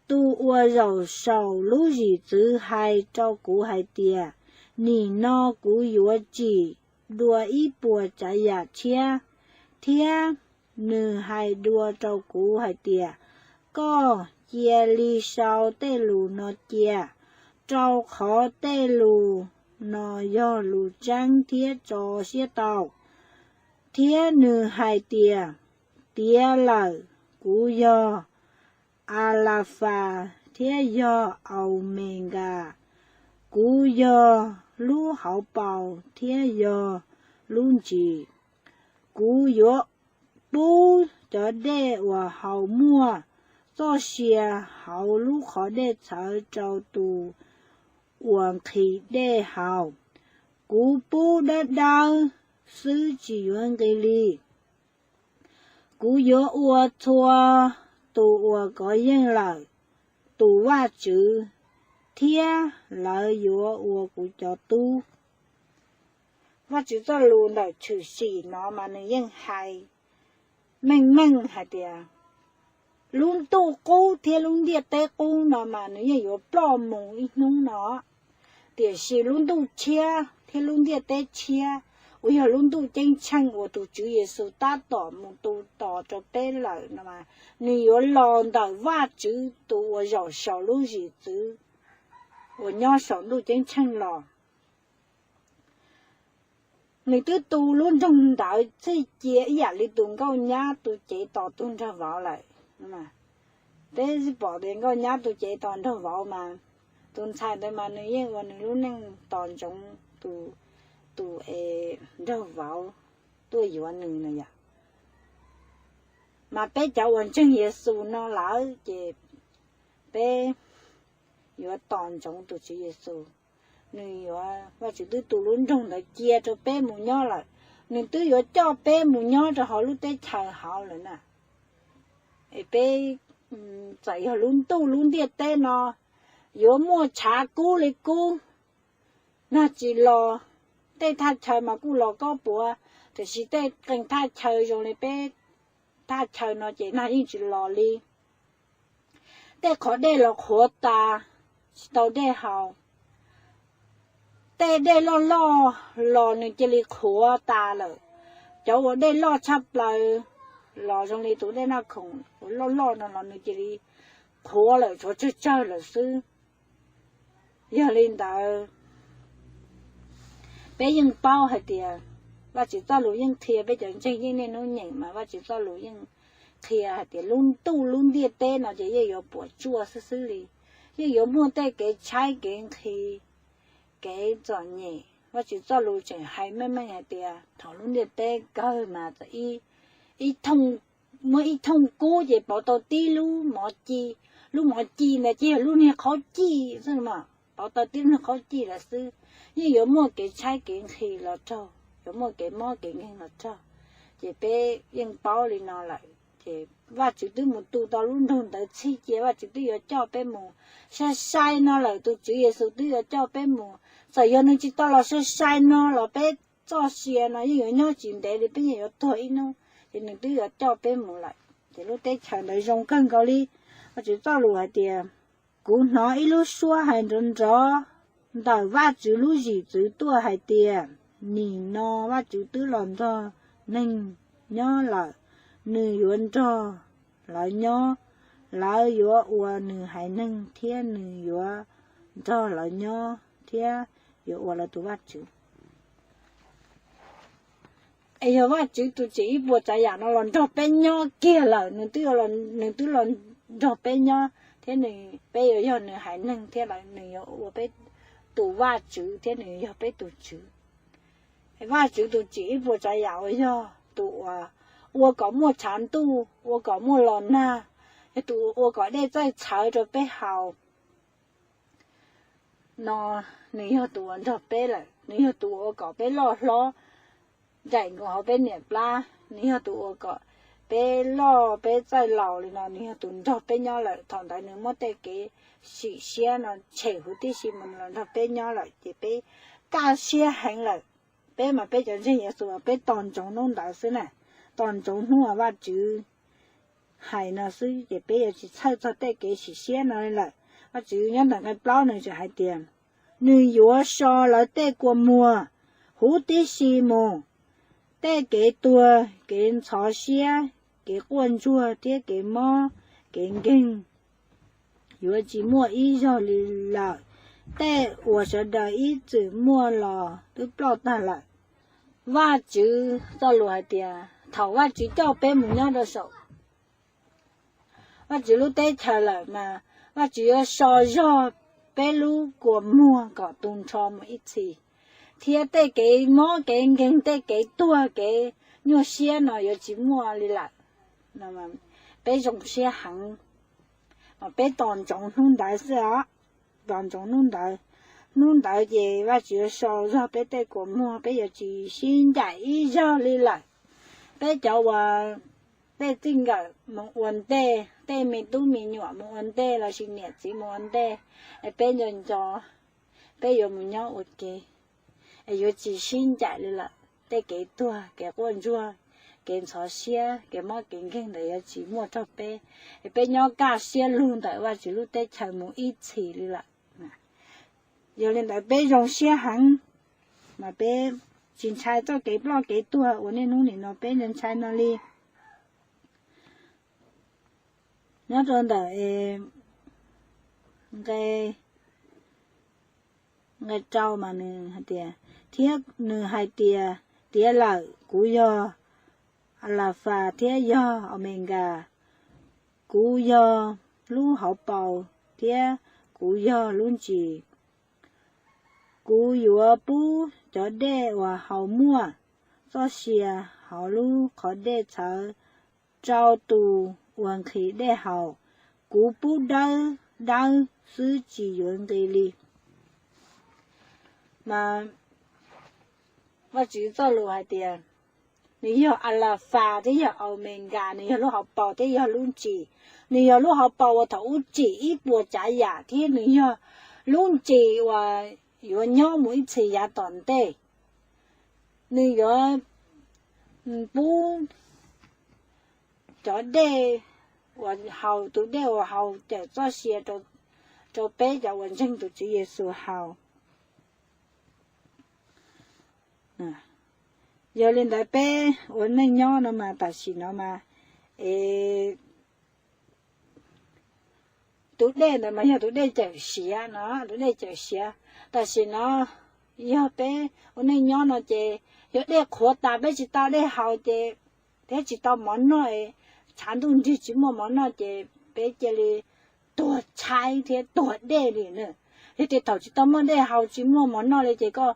Tus uas zaum saum lub zwm txwv hais rau kuv hais tias, nim no kuv yuav tsim dua ib puas tsav yam tshiab. Thiab nws hais dua rau kuv hais tias, koj cia li sau tej lus no cia, rau qhov tej lus no yog lus tseeb thiab tso siab tau. Thiab nws hais tias, tiav lawm, kuv yog Alafas thiab yog Aumenkas, kuv yog lub hauv paus thiab yog lub ntsis. Kuv yuav pub cov dej uas haus muaj txoj sia hauv lub qhov dej txhawv rau tus uas nqhis dej haus. Kuv pub dawb dawb xwb tsis yuav nqi li. Kuv yuav ua txhua tus uas kov yeej lawm tus Vajtswv. thiab lawv yuav ua kuv cov tub. Vajtswv txoj lus ntawm tshwm sim no mas nws yeej hais meej meej hais tias lub ntuj qub thiab lub ntiaj teb qub no mas nws yeej yuav ploj mus ib hnub no, tiam sis lub ntuj tshiab thiab lub ntiaj teb tshiab, uas yog lub ntuj ceeb tsheej uas tus Tswv Yexus tab tom mus tu tos rau peb lawm no, nws yuav los ntawm Vajtswv tus uas zaum saum lub zwm txwv uas nyob saum ntuj ceeb tsheej los. Nws twb tu lub nroog ntawd txhij cia ib yam li tus nkauj nyab tu cev tos tus nraug vauv lawm. Peb pom tias nkauj nyab tu cev tos nraug vauv mas, tus ntxhais ntawd mas nws yeej ua nws lub neej tos ntsoov tus, tus es nraug vauv tuaj yuav nws no yom. Mas peb cov uas ntseeg Yexus no lawm ces peb yuav tos ntsoov tus Tswv Yexus. Nws yuav, Vajtswv twb tu lub nroog ntawd cia rau peb mus nyob lawm, nws twb yuav coj peb mus nyob rau hauv lub teb chaws hauv lawm na. Es peb, txawm yog lub ntuj lub ntiaj teb no yuav muaj tshav kub li kub, nag tsis los, tej thaj chaw mas kuj los kob puav, tiam sis tej qee thaj chaw zoo li peb thaj chaw no ces nag yeej tsis los li. Tej qhov dej los qhuav tas, tsis tau dej haus. Tej dej loj loj los nws cia li qhuav tas lawm. Cov uas dej loj tshaj plaws los zoo li tus dej Naj Khoom uas loj loj no los nws cia li qhuav lawm, tshuav tsawg tsawg lawm xwb. Yog li ntawd, peb yeej paub hais tias Vajtswv txoj lus yeej qhia, peb cov ntseeg yeej niaj hnub nyeem mas Vajtswv txoj lus yeej qhia hais tias lub ntuj lub ntiaj teb no ces yeej yuav puas tsuaj xwb xwb li. Yeej yuav muaj tej kev tshaib kev nqhis, kev txom nyem. Vajtswv txoj lus tseem hais meej meej hais tias thaum lub ntiaj teb kawg mas txawm ib, ib thooj, muaj ib thooj kub ces pauv tau tib lub mov ci. Lub mov ci ntawd ces yog lub niag qhaub cij xwb, pauv tau tib lub niag qhaub cij lawm xwb. Yeej yuav muaj kev tshaib kev nqhis los raug, yuav muaj kev mob kev nkeeg los raug. Ces peb yeej paub li no lawm ces Vajtswv twb mus tu tau lub nroog ntawd txhij cia, Vajtswv twb yuav coj peb mus sai sai no lawm, tus Tswv Yexus twb yuav coj peb mus. Txawm yog nws tsis tau los sai sai no los peb txoj sia no yeej yuav nyob tsis ntev li, peb yeej yuav tuag ib hnub, ces nws twb yuav coj peb mus lawm. Ces lub teb chaws ntawd zoo kawg nkaus li. Vajtswv txoj lus hais tias, kuv hnov ib lub suab hais nrov nrov ntawm Vajtswv lub zwm txwv tuaj hais tias, nim no Vajtswv twb los nrog neeg nyob lawm, nws yuav nrog lawv nyob, lawv yuav ua nws haiv neeg thiab nws yuav nrog lawv nyob thiab yuav ua lawv tus Vajtswv. Es yog Vajtswv tus tsim ib puas tsav yam no los nrog peb nyob kiag lawm, nws twb los nrog peb nyob thiab peb yuav yog nws haiv neeg thiab lawm, nws yuav ua peb tus Vajtswv thiab nws yog peb tus Tswv. Vajtswv tus tsim ib puas tsav yam uas yog tus uas ua kom muaj tshav ntuj, ua kom muaj los nag, yog tus ua kom dej txawj txhawv rau peb haus no, nws yog tus uas nrog peb lawm, nws yog tus uas ua kom peb loj hlob ncaim nkaus hauv peb niam plab, nws yog tus ua kom peb loj peb txawj laus li no, nws yog tus nrog peb nyob lawm. Thaum ntawd nws muab tej kev sim siab no tshem huv tib si mus, nws los nrog peb nyob lawm ces peb kaj siab heev lawm. Peb mas peb cov ntseeg Yexus peb tos ntsoov hnub ntawd xwb na, tos ntsoov hnub uas Vajtswv hais no xwb ces peb yuav tsis txhawj txog tej kev sim siab no li lawm. Vajtswv nyob ntawm nqe plaub nws tseem hais tias, nws yuav so lawv tej kua muag huv tib si mus, tej kev tuag, kev ntxhov siab, kev quaj ntsuag thiab kev mob kev nkeeg yuav tsis muaj ib zaug li lawm. Tej uas sawv daws ib txwm muaj los twb ploj tag lawm. Vajtswv txoj lus hais tias thaum Vajtswv coj peb mus nyob rau saum Vajtswv lub teb chaws lawm mas Vajtswv yuav so zog peb lub kua muag kom tu nrho mus ib txhis, thiab tej kev mob kev nkeeg, tej kev tuag kev nyuaj siab no yuav tsis muaj li lawm. Peb zoo siab heev, mas peb tos ntsoov hnub ntawd xwb os. Tos ntsoov hnub ntawd, hnub ntawd ces Vajtswv yuav so zog peb tej kua muag, peb yuav tsis sib ncaim ib zaug li lawm. Peb cov uas tej txij nkawm mus ua ntej, tej me tub me nyuam mus ua ntej lossis niam txiv mus ua ntej, es peb nco nco, peb yuav mus nyob ua ke, es yuav tsis sib ncaim li lawm. Tej kev tuag, kev quaj ntsuag, kev ntxhov siab, kev mob kev nkeeg ntawd yuav tsis muaj rau peb, es peb nyob kaj siab lug ntawm Vajtswv lub teb chaws mus ib txhis li lawm. Yog li ntawd peb zoo siab heev, mas peb tsis ntshai txoj kev ploj kev tuag uas niaj hnub nim no peb ntshai no li. Nyob rau ntawm nqe, nqe rau mas nws hais tias, thiab nws hais tias, tiav lawm, kuv yog Alafas thiab yog Aumenkas, kuv yog lub hauv paus thiab kuv yog lub ntsis. Kuv yuav pub cov dej uas haus muaj txoj sia hauv lub qhov dej txhawv rau tus uas nqhis dej haus. Kuv pub dawb dawb xwb tsis yuav nqi li. Mas Vajtswv txoj lus hais tias, nws yog Alafas thiab yog Aumenkas, nws yog lub hauv paus thiab yog lub ntsis. Nws yog lub hauv paus uas thaum ub tsim ib puas tsav yam thiab nws yog lub ntsis uas yuav nyob mus ib txhis yav tom ntej. Nws yuav pub cov dej uas haus, tus dej uas haus cawm txoj sia rau peb cov uas ntseeg tus Tswv Yexus haus. Yog li ntawd peb ua neej nyob no mas tam sim no mas, es tus dej ntawd mas yog tus dej cawm siav no, tus dej cawm siav. Tam sim no yog peb ua neej nyob no ces yog dej qhuav tas peb tsis tau dej haus ces, thiab tsis tau mov noj, tshav ntuj nrig tsis muaj mov noj ces peb cia li tuag tshaib thiab tuag dej li na. Yog tias thaum tsis tau muaj dej haus tsis muaj mov noj li ces koj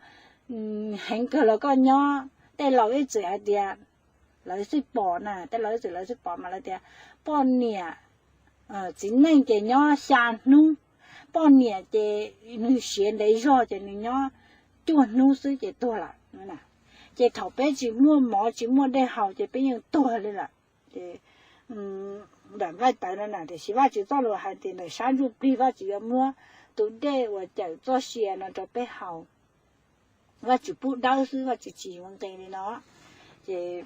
heev kawg los koj nyob, tej laus ib txwm hais tias, lawv xwb pom na, tej laus ib txwm lawv xwb pom mas lawv tias poj niam txiv neej ces nyob xya hnub, poj niam ces nws siav ntev zog ces nws nyob cuaj hnub xwb ces tuag lawm. Ces thaum peb tsis muaj mov tsis muaj dej haus ces peb yeej tuag li lawm. Ces ntawm nqaij tawv no na, tiam sis Vajtswv txoj lus hais tias ntawm sab ntsuj plig Vajtswv yuav muab tus dej uas cawm txoj sia no rau peb haus. Vajtswv pub dawb xwb, Vajtswv tsis yuav nqi li no. Ces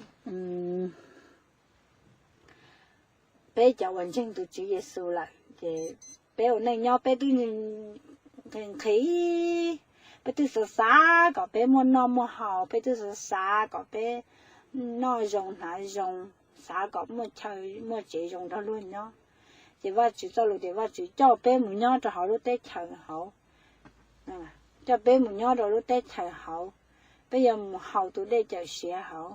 peb cov uas ntseeg tus Tswv Yexus lawm ces peb ua neej nyob peb twb nqhis, peb twb xav xav kom peb muaj noj muaj haus, peb twb xav xav kom peb noj zoo hnav zoo, xav kom muaj chaw muaj tsev zoo nrog luag nyob. Ces Vajtswv txoj lus tias Vajtswv coj peb mus nyob rau hauv lub teb chaws hauv, coj peb mus nyob rau lub teb chaws hauv, peb yuav mus haus tus dej cawm siav hauv.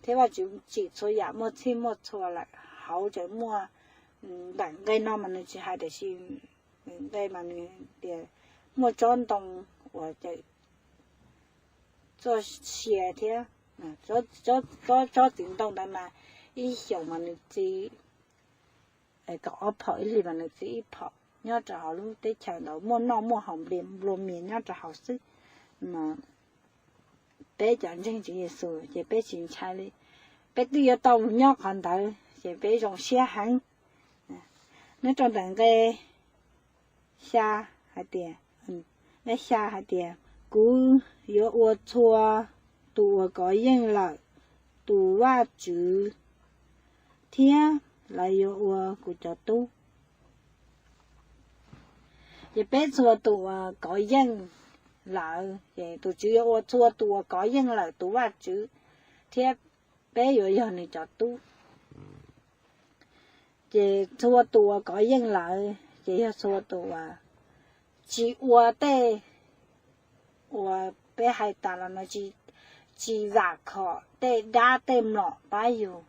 Thiab Vajtswv tsim txhua yam muaj txhij muaj txhua lawm hauv, tseem muaj, ntawm nqe no mas nws tsis hais tiam sis nqe mas nws tias muaj tsob ntoo uas cawm txoj sia thiab. Tsob txiv ntoo ntawd mas ib xyoos mas nws txi kaum ob phaum, ib hlis mas nws txi ib phaum. Nyob rau hauv lub teb chaws ntawd muaj noj muaj haus nplua mias nyob rau hauv xwb. Peb cov ntseeg Tswv Yexus ces peb tsis ntshai li, peb twb yuav tau mus nyob qhov ntawd ces peb zoo siab heev. Nyob rau ntawm nqe xya hais tias, nqe xya hais tias, kuv yuav ua txhua tus uas kov yeej lawm tus Vajtswv, thiab lawv yuav ua kuv cov tub. Ces peb txhua tus uas kov yeej lawm ces tus Tswv yuav ua txhua tus uas kov yeej lawm tus Vajtswv, thiab peb yuav yog nws cov tub. Ces txhua tus uas kov yeej lawm ces yog txhua tus uas tsis ua tej uas peb hais tas los no, tsis vam khom tej dab tej mlom pab yus.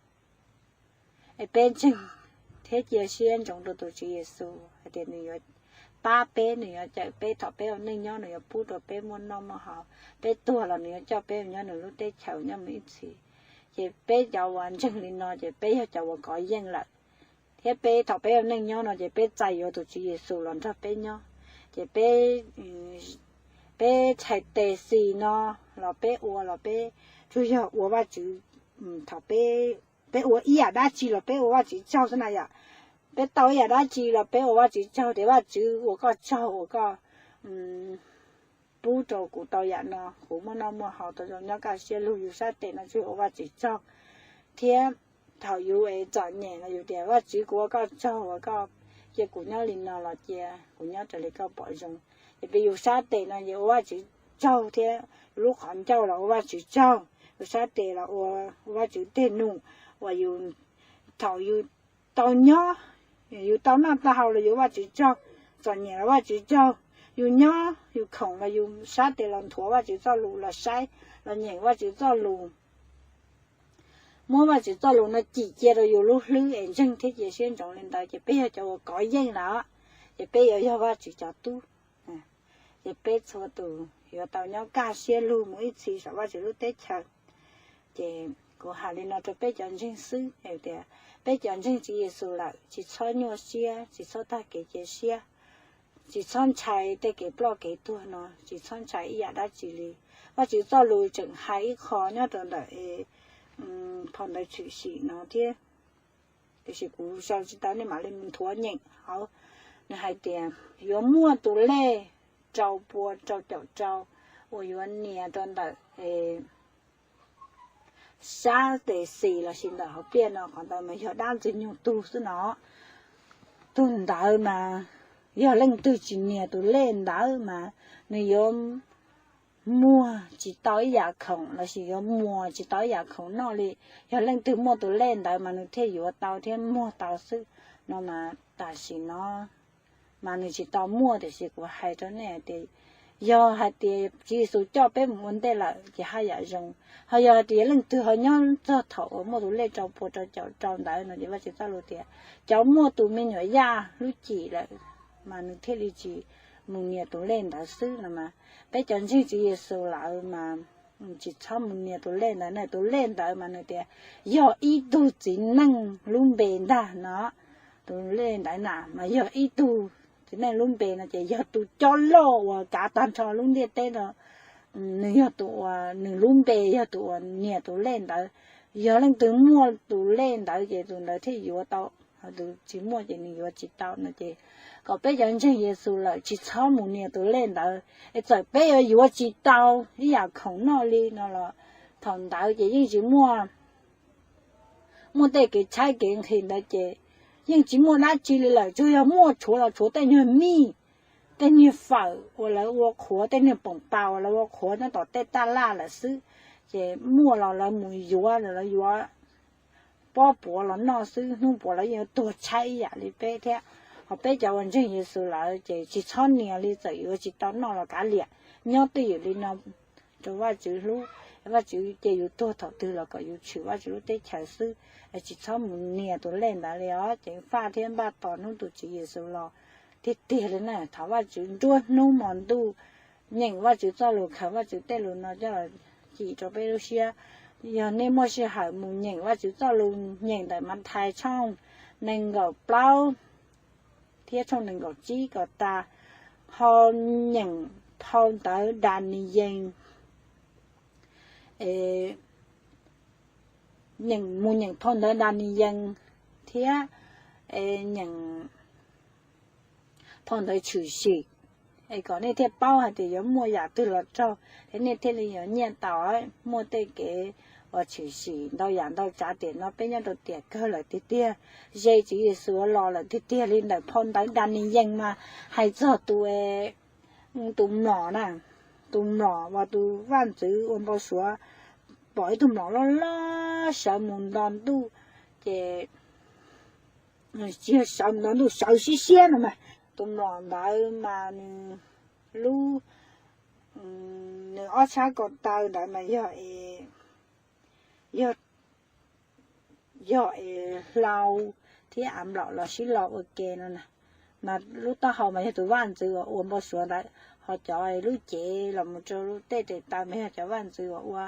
Es peb ntseeg thiab cia siab ntsoov rau tus Tswv Yexus hais tias nws yuav pab peb, nws yuav cawm peb thaum peb ua neej nyob, nws yuav pub rau peb muaj noj muaj haus. Peb tuag los nws yuav coj peb mus nyob nws lub teb chaws nyob mus ib txhis. Ces peb cov uas ntseeg li no ces peb yog cov uas kov yeej lawm, thiab peb thaum peb ua neej nyob no ces peb txais yuav tus Tswv Yexus los nrog peb nyob. Ces peb, peb txhais tes xis no los peb ua los peb tsuas yog ua Vajtswv thaum peb peb ua ib yam dab tsi los peb ua Vajtswv tsaug xwb na yom. Peb tau ib yam dab tsi los peb ua Vajtswv tsaug tias Vajtswv ua koj tsaug uas koj pub rau kuv tau yam no, kuv muaj noj muaj haus tau zoo nyob kaj siab lug, yus sab tes no tsuas ua Vajtswv tsaug. Thiab thaum yus txom nyem los yus tias Vajtswv kuv ua koj tsaug uas koj cia kuv nyob li no los cia kuv nyob raws li koj pom zoo. Ces peb yus sab tes no ces ua Vajtswv tsaug thiab, lub qhov ncauj los ua Vajtswv tsaug, yus sab tes los ua, ua Vajtswv tej num uas yus, thaum yus tau nyob, yus tau noj tau haus los yus ua Vajtswv tsaug, txom nyem los ua Vajtswv tsaug, yus nyob yus khoom los yus sab tes los nthuav Vajtswv txoj lus los saib, los nyeem Vajtswv txoj lus, muab Vajtswv txoj lus no cim cia rau yus lub hlwb es ntseeg thiab cia siab ntsoov li ntawd ces peb yog cov uas kov yeej lawm, ces peb yuav yog Vajtswv cov tub. Ces peb txhua tus yuav tau nyob kaj siab lug mus ib txhis saum Vajtswv lub teb chaws. Ces kuv hais li no rau peb cov ntseeg xwb tias, peb cov ntseeg Tswv Yexus lawm tsis txhob nyuaj siab, tsis txhob tag kev cia siab, tsis txhob ntshai tej kev ploj kev tuag no, tsis txhob ntshai ib yam dab tsi li. Vajtswv txoj lus tseem hais ib qho nyob rau ntawm phau ntawv Tshwm Sim no thiab, tiam sis kuv sau tsis tau, nej mam li mus nthuav nyeem hauv. Nws hais tias yuav muaj tus lej rau pua rau caum rau uas yuav nias rau ntawm sab tes xis lossis ntawm hauv pliaj no, qhov ntawd mas yog dab Ntxwg Nyoog tug xwb no. Tus ntawd mas yog leej twg tsis nias tus lej ntawd mas nws yuav muag tsis tau ib yam khoom lossis yuav muas tsis tau ib yam khoom noj li. Yog leej twg muaj tus lej ntawd mas nws thiaj yuav tau thiab muag tau xwb no mas tam sim no mas nws tsis tau muaj, tiam sis kuv hais rau nej hais tias yog hais tias Tswv Yexus coj peb mus ua ntej lawm ces haj yam zoo. Ho yog hais tias yog leej twg ho nyob txog thaum uas muaj tus lej rau pua rau caum rau ntawd no ces Vajtswv txoj lus tias cov muaj tus me nyuam yaj lub cim lawm mas nws thiaj li tsis mus nias tus lej ntawd xwb no mas. Peb cov ntseeg Tswv Yexus lawm mas tsis txhob mus nias tus lej ntawd na. Tus lej ntawd mas nws tias yog ib tug txiv neej lub npe ntag no. Tus lej ntawd na mas yog ib tug txiv neej lub npe no ces yog tus coj loj uas kav tag nrho lub ntiaj teb no. Nws yog tus uas nws lub npe yog tus uas nias tus lej ntawd. Yog leej twg muaj tus lej ntawd ces tus ntawd thiaj yuav tau, ho tus tsis muaj ces nws yuav tsis tau no ces kom peb cov ntseeg Yexus lawm tsis txhob mus nias tus lej ntawd es txawm peb yuav yuav tsis tau ib yam khoom noj li no los thaum ntawd ces yeej tsis muaj, muaj tej kev tshaib kev nqhis ntawd ces yeej tsis muaj dab tsi li lawm, tsuas yog muaj tshuav los tshuav tej nyuag mij, tej niag fawm uas lawv ua qhuav, tej niag poom pas uas lawv ua qhuav nyob tom tej taj laj lawm xwb. Ces muaj los lawv mus yuav, lawv yuav pob puav los noj xwb, hnub puav lawv yeej yuav tuag tshaib ib yam li peb thiab. Ho peb cov uas ntseeg Yexus lawm ces tsis txhob nias li, txawm yuav tsis tau noj los kav liam, nyob twj ywm li no rau Vajtswv hlub. Vajtswv cia yus tuag thaum twg los kom yus tshwm Vajtswv lub teb chaws xwb, tsis txhob mus nias tus lej ntawd li os. Ceev faj thiab npaj tos hnub tus Tswv Yexus los tiag tiag li na. Thov Vajtswv nruab hnub hmo ntuj nyeem Vajtswv txoj lus, khaws Vajtswv tej lus no coj los cim rau peb lub siab. Yog nej muaj sij hawm mus nyeem Vajtswv txoj lus, nyeem ntawm Mathais tshooj nees nkaum plaub thiab tshooj nees nkaum tsib kom tas, ho nyeem phau ntawv Daniyees, nyeem, mus nyeem phau ntawv Daniyees thiab nyeem phau ntawv Tshwm Sim, es kom nej thiaj paub hais tias yuav muaj yam twg los raug thiab nej thiaj li yuav nyiaj tau. Muaj tej kev uas tshwm sim ntau yam ntau tsav tiam no peb nyob rau tiam kawg lawm tiag tiag. Ze Tswv Yexus los lawm tiag tiag li. Ntawm phau ntawv Daniyees mas hais txog tus, tus mlom na, tus mlom uas tus vaj ntxwv ua npau suav pom ib tug mlom loj loj sawv mus nto ntuj, ces tsis yog sawv mus nto ntuj, sawv siab siab no mas. Tus mlom ntawd mas nws lub, nws ob sab ko taw ntawd mas yog, yog, yog es hlau thiab av nplaum los sib lo ua ke no na. Mas lub taub hau mas yog tus vaj ntxwv uas ua npau suav ntawd, ho cov lub cev los mus rau lub tej tes taw mas yog cov vaj ntxwv uas ua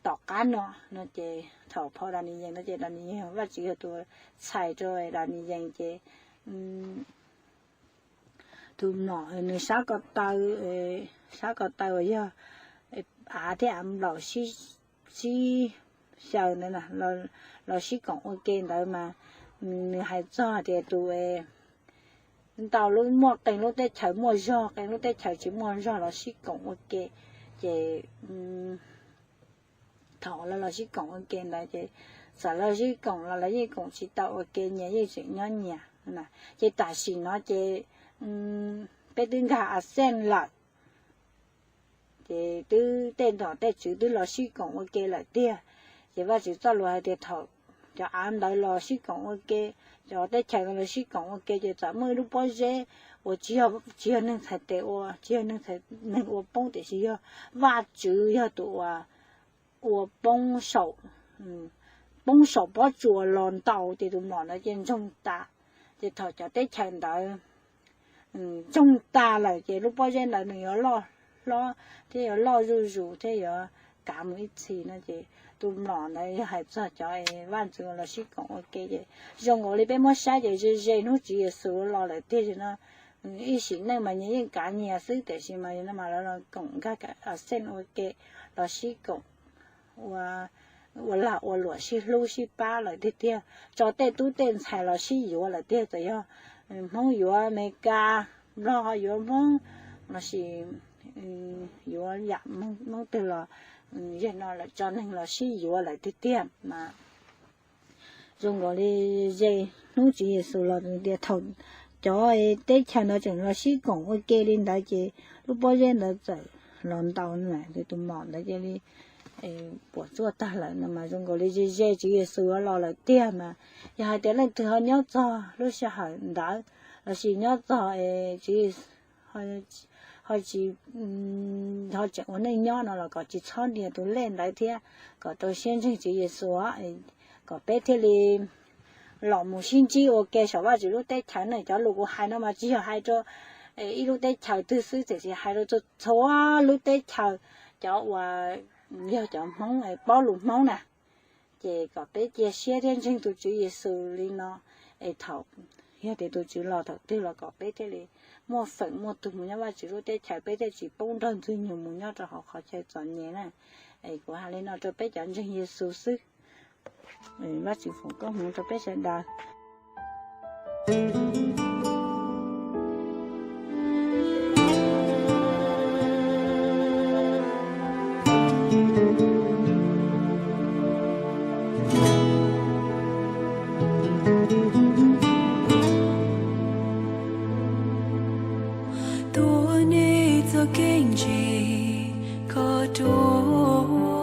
tom qab no no ces thaum phau Daniyees no ces Daniyees Vajtswv yog tus txhais rau Daniyees ces tus mlom nws sab ko taw, sab ko taw uas yog av thiab av nplaum sib, sib xyaw ntawd, los sib koom ua ke ntawd mas nws hais txog tias tus ntau lub muaj qee lub teb chaws muaj zog, qee lub teb chaws tsis muaj zog los sib koom ua ke. Ces thaum lawv los sib koom ua ke ntawd ces txawm lawv sib koom los lawv yeej koom tsis tau ua ke, nyias yeej tseem nyob nyias. Ces tam sim no ces peb twb nkag a xeej lawm, ces twb tej nom tej tswv twb los sib koom ua ke lawm tiag. Ces Vajtswv txoj lus hais tias thaum cov av ntawd los sib koom ua ke, cov teb chaws los sib koom ua ke ces txawm muaj ib lub pob zeb uas tsis yog neeg txhais tes ua, tsis yog neeg ua poob, tiam sis yog Vajtswv yog tus uas ua poob saum, poob saum pob tsuas los ntaus ces tus mlom ntawd ces ntsoog tas. Ces thaum cov teb chaws ntawd ntsoog tas lawm ces lub pob zeb ntawd nws yuav loj hlob thiab yuav loj zuj zus thiab yuav kav mus ib txhis no ces tus mlom ntawd yog hais txog cov Vajtswv los sib koom ua ke ces zoo nkaus li peb muab saib ces ze ze hnub Tswv Yexus los lawm tiag no. Ib sim neej mas nyias yeej kav nyias xwb, tiam sis mas no mas lawv los koom nkag a xeej ua ke, los sib koom ua lag ua luam sib hlub sib pab lawm tiag tiag, tso tej tub tej ntxhais los sib yuav lawm tiag. Txawm yog Hmoob yuav Amelikas, Nplog ho yuav Hmoob, lossis yuav yam Hmoob twg los, yog no lawm tso neeg los sib yuav lawm tiag tiag mas zoo nkaus li ze hnub Tswv Yexus los tias thaum cov teb chaws ntawd tseem los sib koom ua ke li ntawd ces lub pob zeb ntawd txawm los ntaus tus mlom ntawd cia li puas tsuaj tag lawm no mas zoo nkaus li ze ze Tswv Yexus los lawm tiag mas. Yog hais tias leej twg ho nyob txog lub sij hawm ntawd lossis nyob txog es tsis ho tseem ua neej nyob no los kom tsis txhob nias tus lej ntawd thiab kom rau siab ntseeg Tswv Yexus, kom peb thiaj li los mus sib ntsib ua ke saum Vajtswv lub teb chaws ne. Cov lus kuv hais no mas tsis yog hais rau ib lub teb chaws twg xwb, tiam sis hais rau txhua lub teb chaws, cov uas yog cov Hmoob paub lus Hmoob na. Ces kom peb cia siab thiab ntseeg tus Tswv Yexus li no, es thaum yog tias tus Tswv los thaum twg los kom peb thiaj li muaj feem muaj tug mus nyob Vajtswv lub teb chaws, peb thiaj tsis poob nrog ntxwg nyoog mus nyob rau hauv qhov chaw txom nyem na. Es kuv hais li no rau peb cov ntseeg Yexus xwb. Vajtswv foom koob hmoov rau peb sawv daws. Tuav nej txoj kev ntseeg kho rau